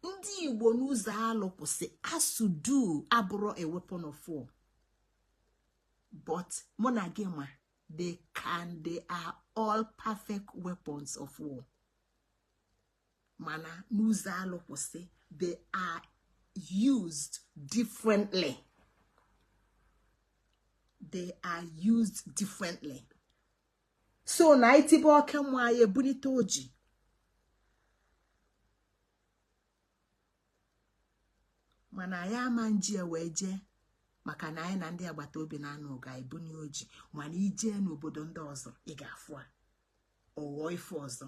Ndị Igbo n'ụzọ alụkwụsị asụdu abụrụ a weapon of war. But mụ na gị ma they are all perfect weapons of war. Mana n'ụzọ alụkwụsị they are used differently. They are used differently. So na itibe oke mmụọ anyị ebunite oji. Mana anyị ama nji wee jee Maka na anyị na ndị agbata obi na-anụ ọgụ, anyị bunye oji. Mana ijee n'obodo ndị ọzọ, ị ga-afụ a ọghọ ife ọzọ.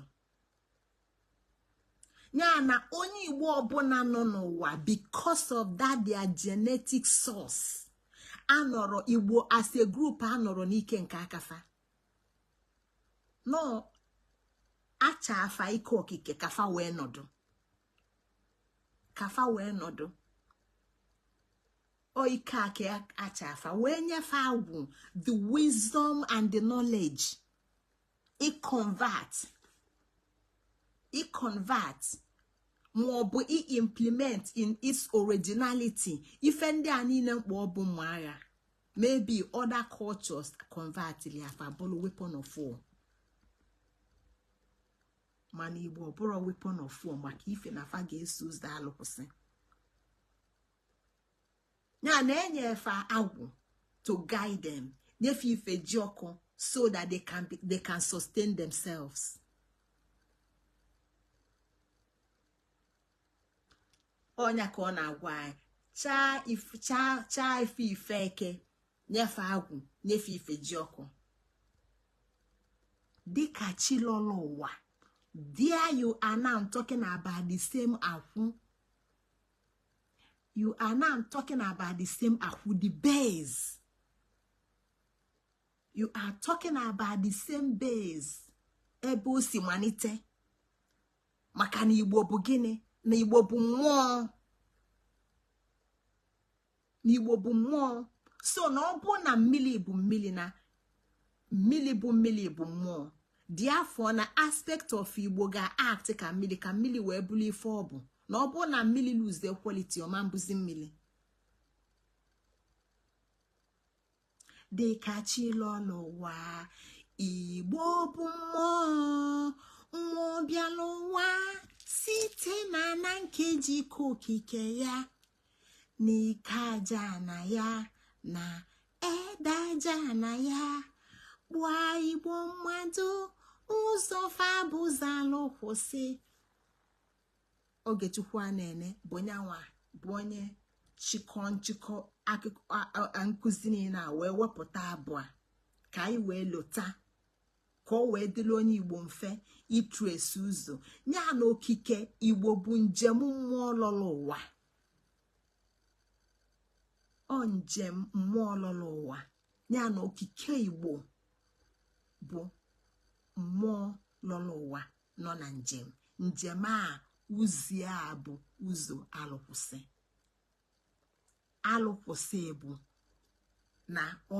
Ya na onye Igbo ọbụla nọ n'ụwa, because of that their genetic source, anọrọ Igbo as a group anọrọ n'ike nke akafa nọ acha afa ike okike kafa wee nọdụ, kafa wee nọdụ. O ike aka acha afa wee nyefe agwụ the wisdom and the knowledge i convert ma ọ bụ i-implement in its originality ife ndị a niile mkpa. Ọ bụ mma agha, maybe other cultures convert afa bụrụ weapon of war, mana Igbo ọ bụrụ weapon of war, maka ife na afa ga-eso ụzọ alụkwụsị ya na-enyefe agwụ to guide them, nyefe ife ji ọkụ so that they can sustain themselves. Ọnya ka ọ na-agwa anyị, chaa ife ife eke, nyefe agwụ, nyefe ife ji ọkụ, dịka chi lọlọ ụwa. There you are now talking about the same akwụ. You are now talking about the same akwụ, the base. You are talking about the same base ebe o si malite. Maka na Igbo bụ gịnị? Na Igbo bụ mmụọ, na Igbo bụ mmụọ. So na ọ bụ na mmiri bụ mmiri, na mmiri bụ mmiri bụ mmụọ dị afọ na aspect of Igbo ga-act ka mmiri, ka mmiri wee bụrụ ife ọ bụ. Na ọ bụrụ na mmiri lose quality, ọma mbụzi mmiri. Dịka chi lọ n'ụwa, Igbo bụ mmụọ. Mmụọ bịa n'ụwa site na na nkeji okike ya, n'ike aja na ya na ede aja na ya, kpụọ Igbo mmadụ ụzọ fabụzalụ kwụsị. Ogechukwu a na-ene bụ nyanwa bụ onye chịkọ nchịkọ akụkọ nkụzi niile a wee wepụta abụọ ka anyị wee lota, ka ọ wee dịrị onye Igbo mfe itresi ụzọ ya. Na okike Igbo bụ njem mmụọ lọrọ ụwa. Ọ njem mmụọ lọrọ ụwa. Ya na okike Igbo bụ mmụọ lọrọ ụwa nọ na njem. Njem a, ụzọ a bụ ụzọ alụkwụsị. Alụkwụsị bụ na ọ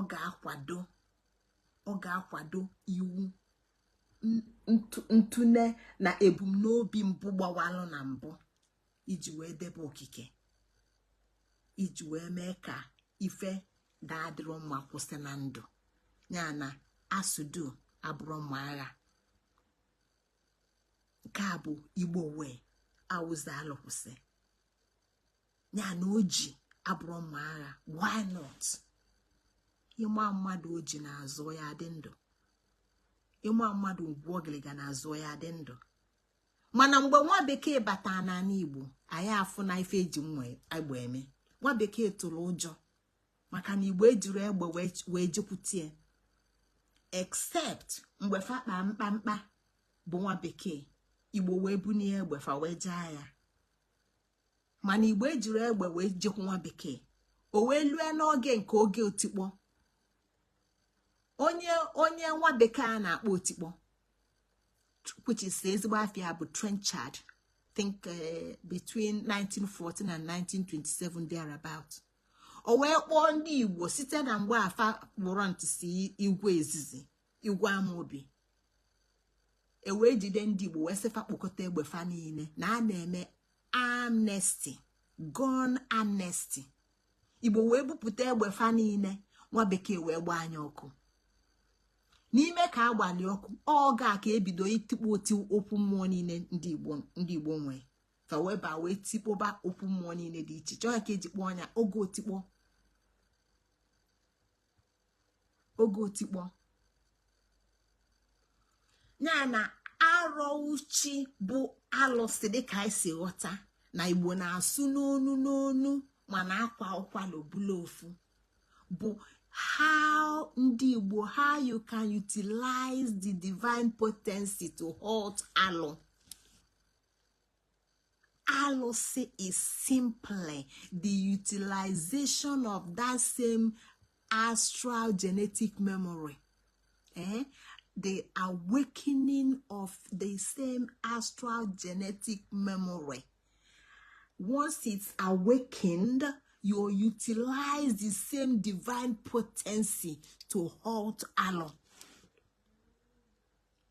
ga-akwado iwu ntụne na ebumnobi mbụ gbawalụ na mbụ iji wee debe okike, iji wee mee ka ife daadịrọ mma kwụsị na ndụ. Ya na asụdu abụrụ mma agha. Nke a bụ Igbo wee awụza alụkwụsị. Ya na oji abụrụ mma agha. Why not? Ịma mmadụ oji na-azụ ya dị ndụ, ịma mmadụ ngwu ogiliga na-azụ ya dị ndụ. Mana mgbe nwa bekee batara n'ala Igbo, anyị afụ na ife eji nwa egbe eme. Nwa bekee tụrụ ụjọ maka na Igbo ejiri egbe wee jekwutie, except mgbe fa kpaa mkpamkpa bụ nwa bekee, Igbo wee bunie egbe fa wee jee agha. Mana Igbo ejiri egbe wee jekwu nwa bekee. O wee lue n'oge nke oge otikpọ, onye nwa bekee a na-akpọ otikpọ, which is ezigbo afia bụ Trenchard, think between 1914 and 1927 thereabout. O wee kpọọ ndị Igbo site na mgbe afa kpụrụ ntịsi igwe ezizi igwe amaobi. E wee jide ndị Igbo wee sịfa kpokọta egbe fa niile, na a na-eme amnesty, gun amnesty. Igbo wee bupụta egbe fa niile. Nwa bekee wee gbaa anya ọkụ n'ime ka agbalị ọkụ. Ọ ga ka ebido itikpo oti okwu mmụọ niile ndị Igbo, ndị Igbo nwee fa wee ba wee tikpoba okwu mmụọ niile dị iche iche. Ọ ka eji kpọọ anya oge otikpọ, oge otikpọ. Ya na arọ uchi bụ alụsị, dịka anyị si ghọta na Igbo na-asụ n'onu n'onu, mana akwa ụkwala obula ofu. Bụ how ndị Igbo, how you can utilize the divine potency to halt alụ. Alụsị is simply the utilization of that same astral genetic memory, eh? The awakening of the same astral genetic memory. Once it's awakened, you utilize the same divine potency to halt alụ,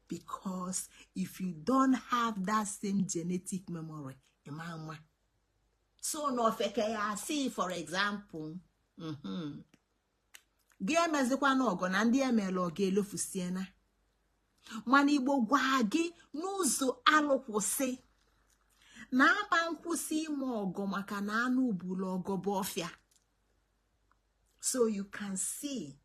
because if you don't have that same genetic memory, ịma so na ofeke ya asị, for example, gị emezikwana ọgọ na ndị emela ọga elofusiena. Mana Igbo gwa gị n'ụzọ alụkwụsị na aba nkwụsị ime ọgọ, maka na anụ bulu ọgọ bụ ọfịa. So you can see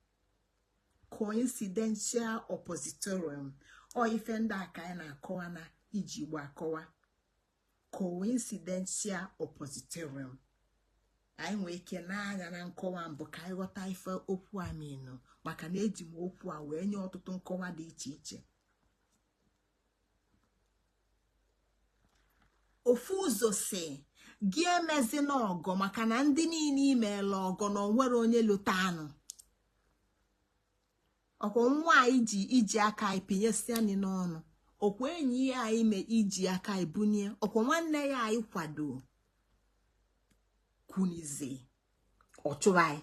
coincidentia oppositorum. Ọ ife ndị a ka anyị na-akọwa na iji Igbo akọwa coincidentia oppositorum. Anyị nwee ike n'anya na nkọwa mbụ ka anyị ghọta ife okwu a menụ, maka na eji m okwu a wee nye ọtụtụ nkọwa dị iche iche. Ofu ụzọ si gị emezina ọgọ, maka na ndị niile imeela ọgọ na onwere onye lụta anụ. Ọkwa nwa anyị ji iji aka anyị pinyesia anyị n'ọnụ, ọkwa enyi ya anyị me iji aka anyị bunye, ọkwa nwanne ya anyị kwado kwunize ọchụrụ anyị,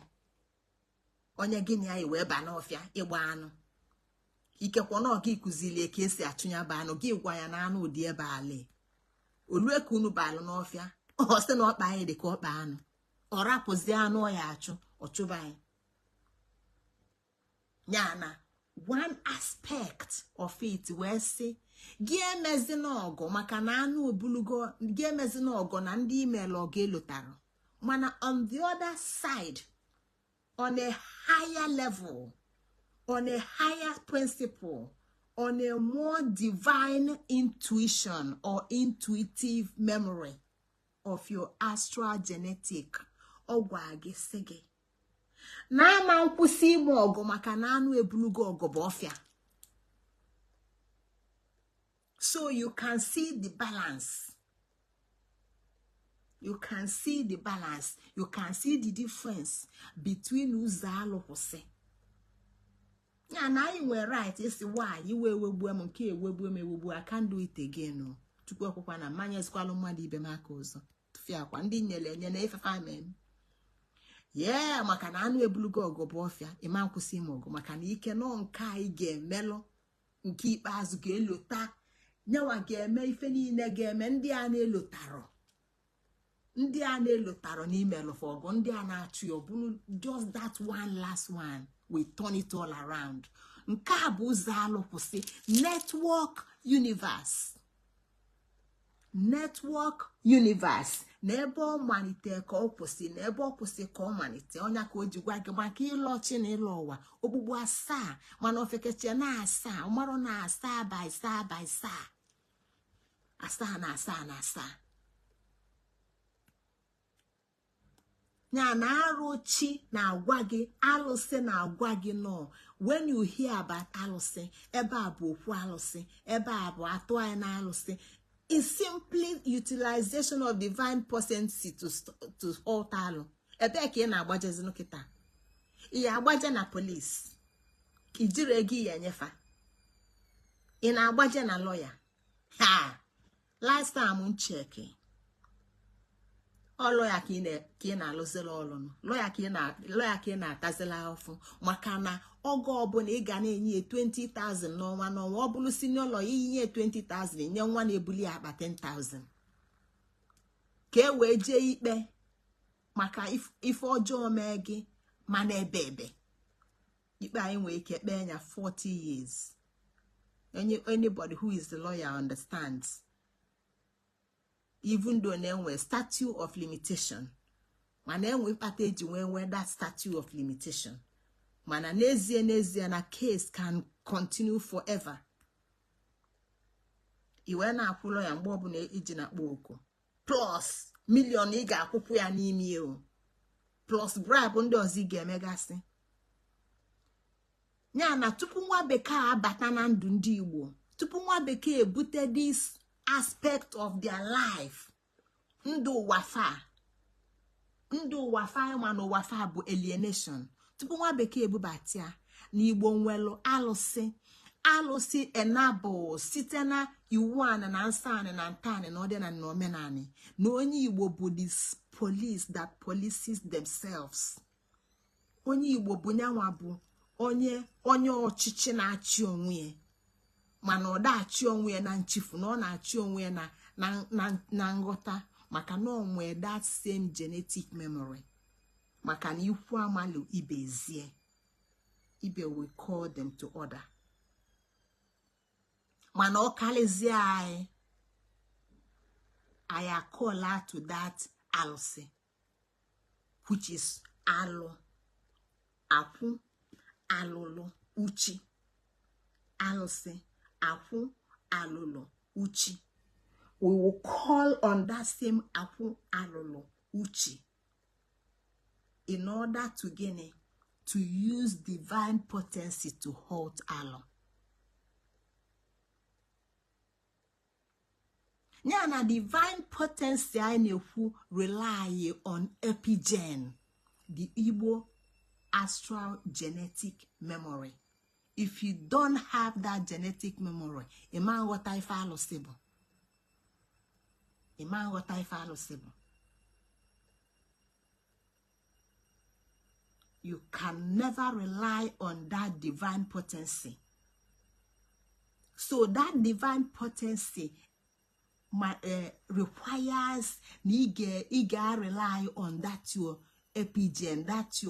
onye gịnị anyị wee ba n'ọfịa ịgba anụ. Ikekwe na ọga ikuzilie ka esi achụnya bụ anụ, gị gwa ya na anụ ụdị ebe ala olue ka unu balụ n'ọfịa, ọ sị na ọkpa anyị dị ka ọkpa anụ, ọ rapụzi anụ ọ ya achụ, ọchụba anyị. Ya na one aspect of it wee sị gị emezina ọgọ maka na anụ obulugo, gị emezina ọgọ na ndị imeela ọgọ elotara. Mana on the other side, on a higher level, on a higher principle, on a more divine intuition or intuitive memory of your astral genetic, ọ gwa gị sị gị na ama nkwụsị ime ọgụ maka na anụ ebulugo ọgụ bụ ọfịa. So you can see the balance. You can see the balance. You can see the difference between ụzọ alụkwụsị ya na anyị nwere right isi nwaanyị iwe ewegbuo m, nke ewegbuo m ewegbuo, I can't do it again o. Chukwu ekwekwa na mmanya ezikwalụ mmadụ ibe m aka ụzọ tụfịa akwa ndị nyere enye na ifefe amen ye, maka na anụ ebulugo ọgụ bụ ọfịa. Ịma nkwụsị ime ọgụ maka na ike nọ nke anyị ga-emelụ nke ikpeazụ ga-elota nyanwa ga-eme ife niile ga-eme ndị a na-elotarọ, ndị a na-elotarọ n'ime lụfa ọgụ, ndị a na-achụ ya, ọ bụrụ just that one last one, we turn it all around. Nke a bụ ụzọ alụkwụsị network universe. Network universe na ebe ọ malite ka ọ kwụsị, na ebe ọ kwụsị ka ọ malite. Ọnya ka o ji gwa gị maka ịlọchi na ịlọ ụwa okpukpu asaa, mana ofekechie na asaa ọmarụ na asaa by saa by saa, asaa na asaa na asaa. Ya na arụchi na-agwa gị, alụsị na-agwa gị nọ. When you hear about alụsị, ebe a bụ okwu alụsị, ebe a bụ atụ anyị na alụsị, is simply utilization of divine potency to halt alụ. Ebee ka ị na-agbajezi kịta? Ị agbaje na polisi, ijiri ego ya enyefa, ị na-agbaje na lọya. Ha last time m cheki, ọ lọya ka ị na-alụzila ọlụ, lọya ka ị na-atazila afụ, maka na oge ọbụla ị ga na-enye ya 20,000 n'ọnwa n'ọnwa, ọ bụrụ senior lawyer, inye 20,000, nye nwa na-ebuli akpa 10,000 ka e wee jee ikpe maka ife ọjọọ mee gị. Mana ebe ebe ikpe anyị nwee ike kpee ya 40 years. Anybody who is the lawyer understands, even though na-enwe statute of limitation, mana enwe mkpata eji nwee nwee that statute of limitation. Mana n'ezie n'ezie na case can continue forever. I wee na-akwụ ya mgbe ọbụla iji na-akpọ oku, plus million ị ga-akwụkwụ ya n'ime o. Plus bribe ndị ọzọ ị ga-emegasị. Ya na tupu nwa bekee abata na ndụ ndị Igbo, tupu nwa bekee ebute this aspect of their life, ndụ ụwa fa, ndụ ụwa fa ma na ụwa fa bụ alienation. Tupu nwa bekee ebubata ya na Igbo nwelu alụsị, alụsị enable site na iwu anị na nsọ anị na ntọanị na ọdịnala na omenanị, na onye Igbo bụ the police that polices themselves. Onye Igbo bụ nyanwa bụ onye ọchịchị na-achị onwe ya, mana ọ da-achị onwe ya na nchifu, na ọ na-achị onwe ya na nghọta, maka na ọ nwee that same genetic memory, maka na ikwu amalụ ibe zie ibe will call them to order. Mana ọ karịzie anyị, anyị akọla to that alụsị, which is alụ akwụ alụlụ uchi. Alụsị akwụ alụlụ uchi, we will call on that same akwụ alụlụ uchi in order to gịnị? To use divine potency to halt alụ. Ya na divine potency anyị na-ekwu rely on epigen, the Igbo astral genetic memory. If you don't have that genetic memory, ịma nghọta ife alụsị bụ, ịma nghọta ife alụsị bụ. You can never rely on that divine potency. So that divine potency requires na ị ga-rely on that your epigen, that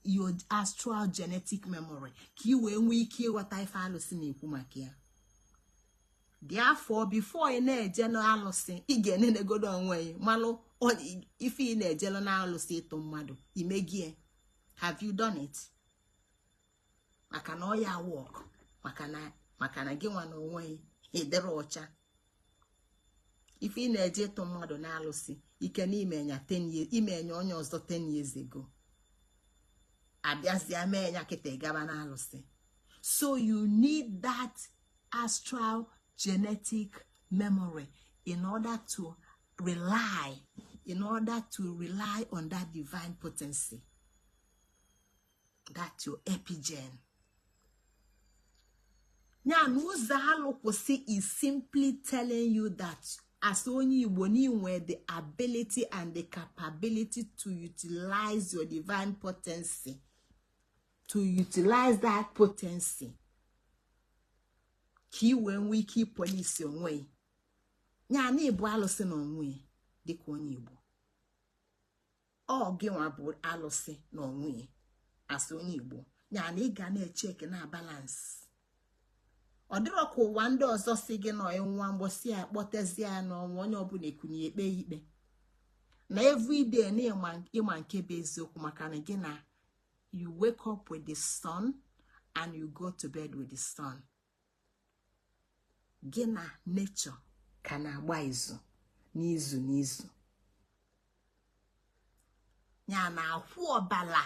your astral genetic memory, ka ị wee nwee ike ịghọta ife alụsị na-ekwu maka ya. Therefore, before ị na-eje n'alụsị, ị ga-enenegodo onwe gị, malụ ife ị na-ejelu n'alụsị ịtụ mmadụ imegie. Have you done it? Maka na ọ ya work, maka na gị nwa na onwe gị ịdịrị ọcha. Ife ị na-eje ịtụ mmadụ n'alụsị ike na imenya 10 years, imenya onye ọzọ 10 years ago, abịazịa mee ya kịta ịgaba n'alụsị. So you need that astral genetic memory in order to rely, in order to rely on that divine potency, that your epigen. Ya na ụzọ alụkwụsị is simply telling you that as onye Igbo na inwe the ability and the capability to utilize your divine potency, to utilize that potency ka ị wee nwee ike ịpolisi onwe ya na ịbụ alụsị na onwe dịka onye Igbo. Ọ gịnwa bụ alụsị na onwe as onye Igbo. Ya na ị ga na-echeki na balance. Ọ dịrọ ka ụwa ndị ọzọ si gị nọ nwa mgbọsị ya kpọtezie ya n'ọnwa, onye ọbụla ekunye ekpe ikpe na everyday na ịma nke bụ eziokwu, maka na gị na you wake up with the sun and you go to bed with the sun. Gị na nature ka na-agba izu n'izu n'izu. Ya na akwụ ọbala,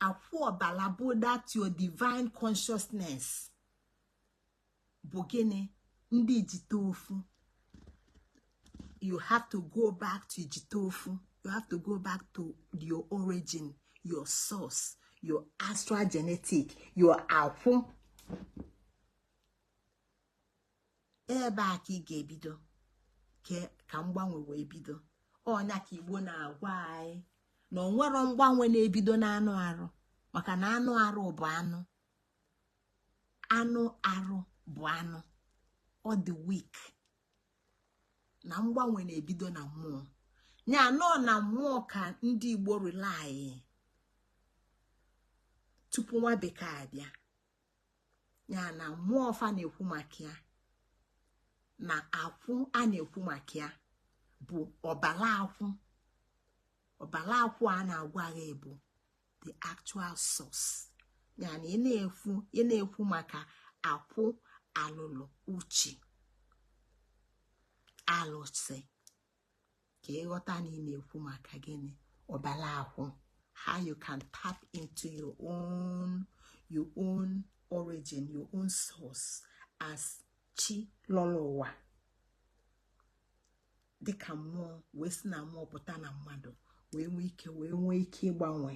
akwụ ọbala bụ that your divine consciousness bụ gịnị? Ndị ijite ofu. You have to go back to ijite ofu. You have to go back to your origin, your source, your astral genetic, your akwụ. Ebe a ka ị ga-ebido ka mgbanwe wee bido. Ọnya ka Igbo na-agwa anyị na onwero mgbanwe na-ebido n'anụ arụ, maka na anụ arụ bụ anụ, anụ arụ bụ anụ, ọ dị weak. Na mgbanwe na-ebido na mmụọ. Ya nọ na mmụọ ka ndị Igbo rely tupu nwa bekee abịa. Ya na mmụọ fa na-ekwu maka ya, na akwụ a na-ekwu maka ya bụ ọbala akwụ. Ọbala akwụ a na-agwa gị bụ the actual source. Ya na ị na-ekwu maka akwụ alụlụ uchi alụsị, ka ịghọta na ị na-ekwu maka gịnị? Ọbala akwụ, how you can tap into your own origin, your own source as chi lọrọ ụwa dịka mmụọ, wee si na mmụọ pụta na mmadụ, wee nwee ike ịgbanwe,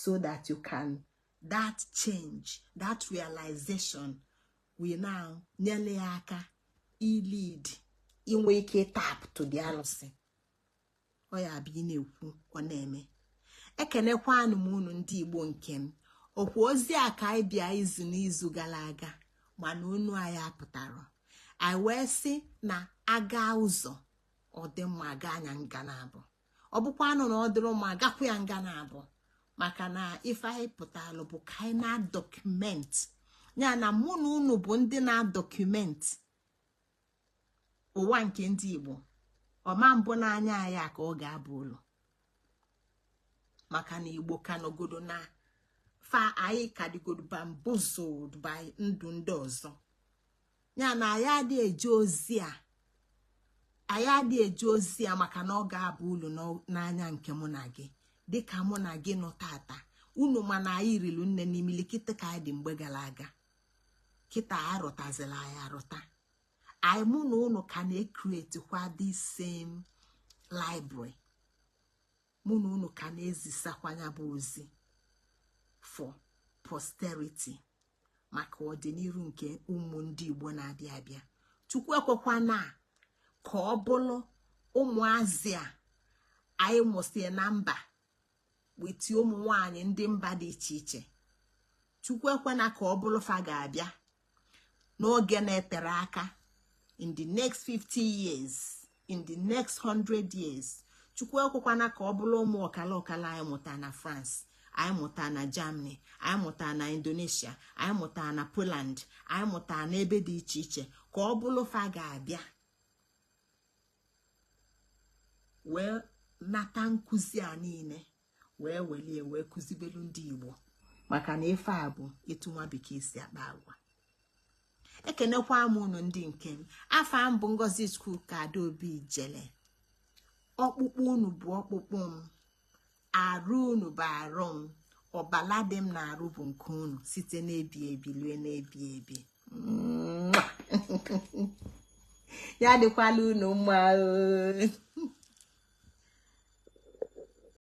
so that you can that change, that realization will now nyere ya aka ilead inwe ike tap to the alụsị. Ọ ya bụ ị na-ekwu, ọ na-eme. Ekenekwanụ m unu, ndị Igbo nke m. Okwu ozi a ka anyị bịa izu n'izu gara aga, mana onu anyị apụtara. Anyị wee sị na aga ụzọ ọ dị mma, aga anya nga na abụ. Ọ bụkwanụ na ọ dịrị mma, agakwu ya nga na abụ, maka na ife anyị pụtalụ bụ ka anyị na-adocument ya, na mụ na unu bụ ndị na-adocument ụwa nke ndị Igbo. Ọma mbụ n'anya anyị a ka ọ ga-aba ụlọ, maka na Igbo ka nọgodo na fa, anyị ka dịgodo bamboozled by ndụ ndị ọzọ. Ya na anyị adịghị eje ozi a, anyị adịghị eje ozi a, maka na ọ ga-aba ulu n'anya nke mụ na gị. Dịka mụ na gị nọ tata, unu mana anyị rilu nne n'imilikiti ka anyị dị mgbe gara aga. Kịta arụtazila anyị arụta anyị, mụ na unu ka na-ecreate kwa this same library. Mụ na unu ka na-ezisakwanya bụ ozi for posterity, maka ọdịnihu nke ụmụ ndị Igbo na-abịa abịa. Chukwu ekwekwana ka ọ bụrụ ụmụazị a anyị mụsị na mba weti ụmụ nwanyị ndị mba dị iche iche. Chukwu ekwena ka ọ bụrụ fa ga-abịa n'oge na-etere aka, in the next 50 years, in the next 100 years. Chukwu ekwekwana ka ọ bụrụ ụmụ ọkala ọkala anyị mụta na France, anyị mụta na Germany, anyị mụta na Indonesia, anyị mụta na Poland, anyị mụta n'ebe dị iche iche, ka ọ bụrụ fa ga-abịa wee nata nkụzi a niile, wee welie wee kụzibelu ndị Igbo, maka na ife a bụ etu nwa bekee si akpa agwa. Ekenekwa m unu, ndị nke m. Afa m bụ Ngozi Chukwuka Adaobi Ijele. Ọkpụkpụ unu bụ ọkpụkpụ m, arụ unu bụ arụ m, ọbala dị m na-arụ bụ nke unu, site n'ebi ebi lue n'ebi ebi. Ya dịkwala unu mma.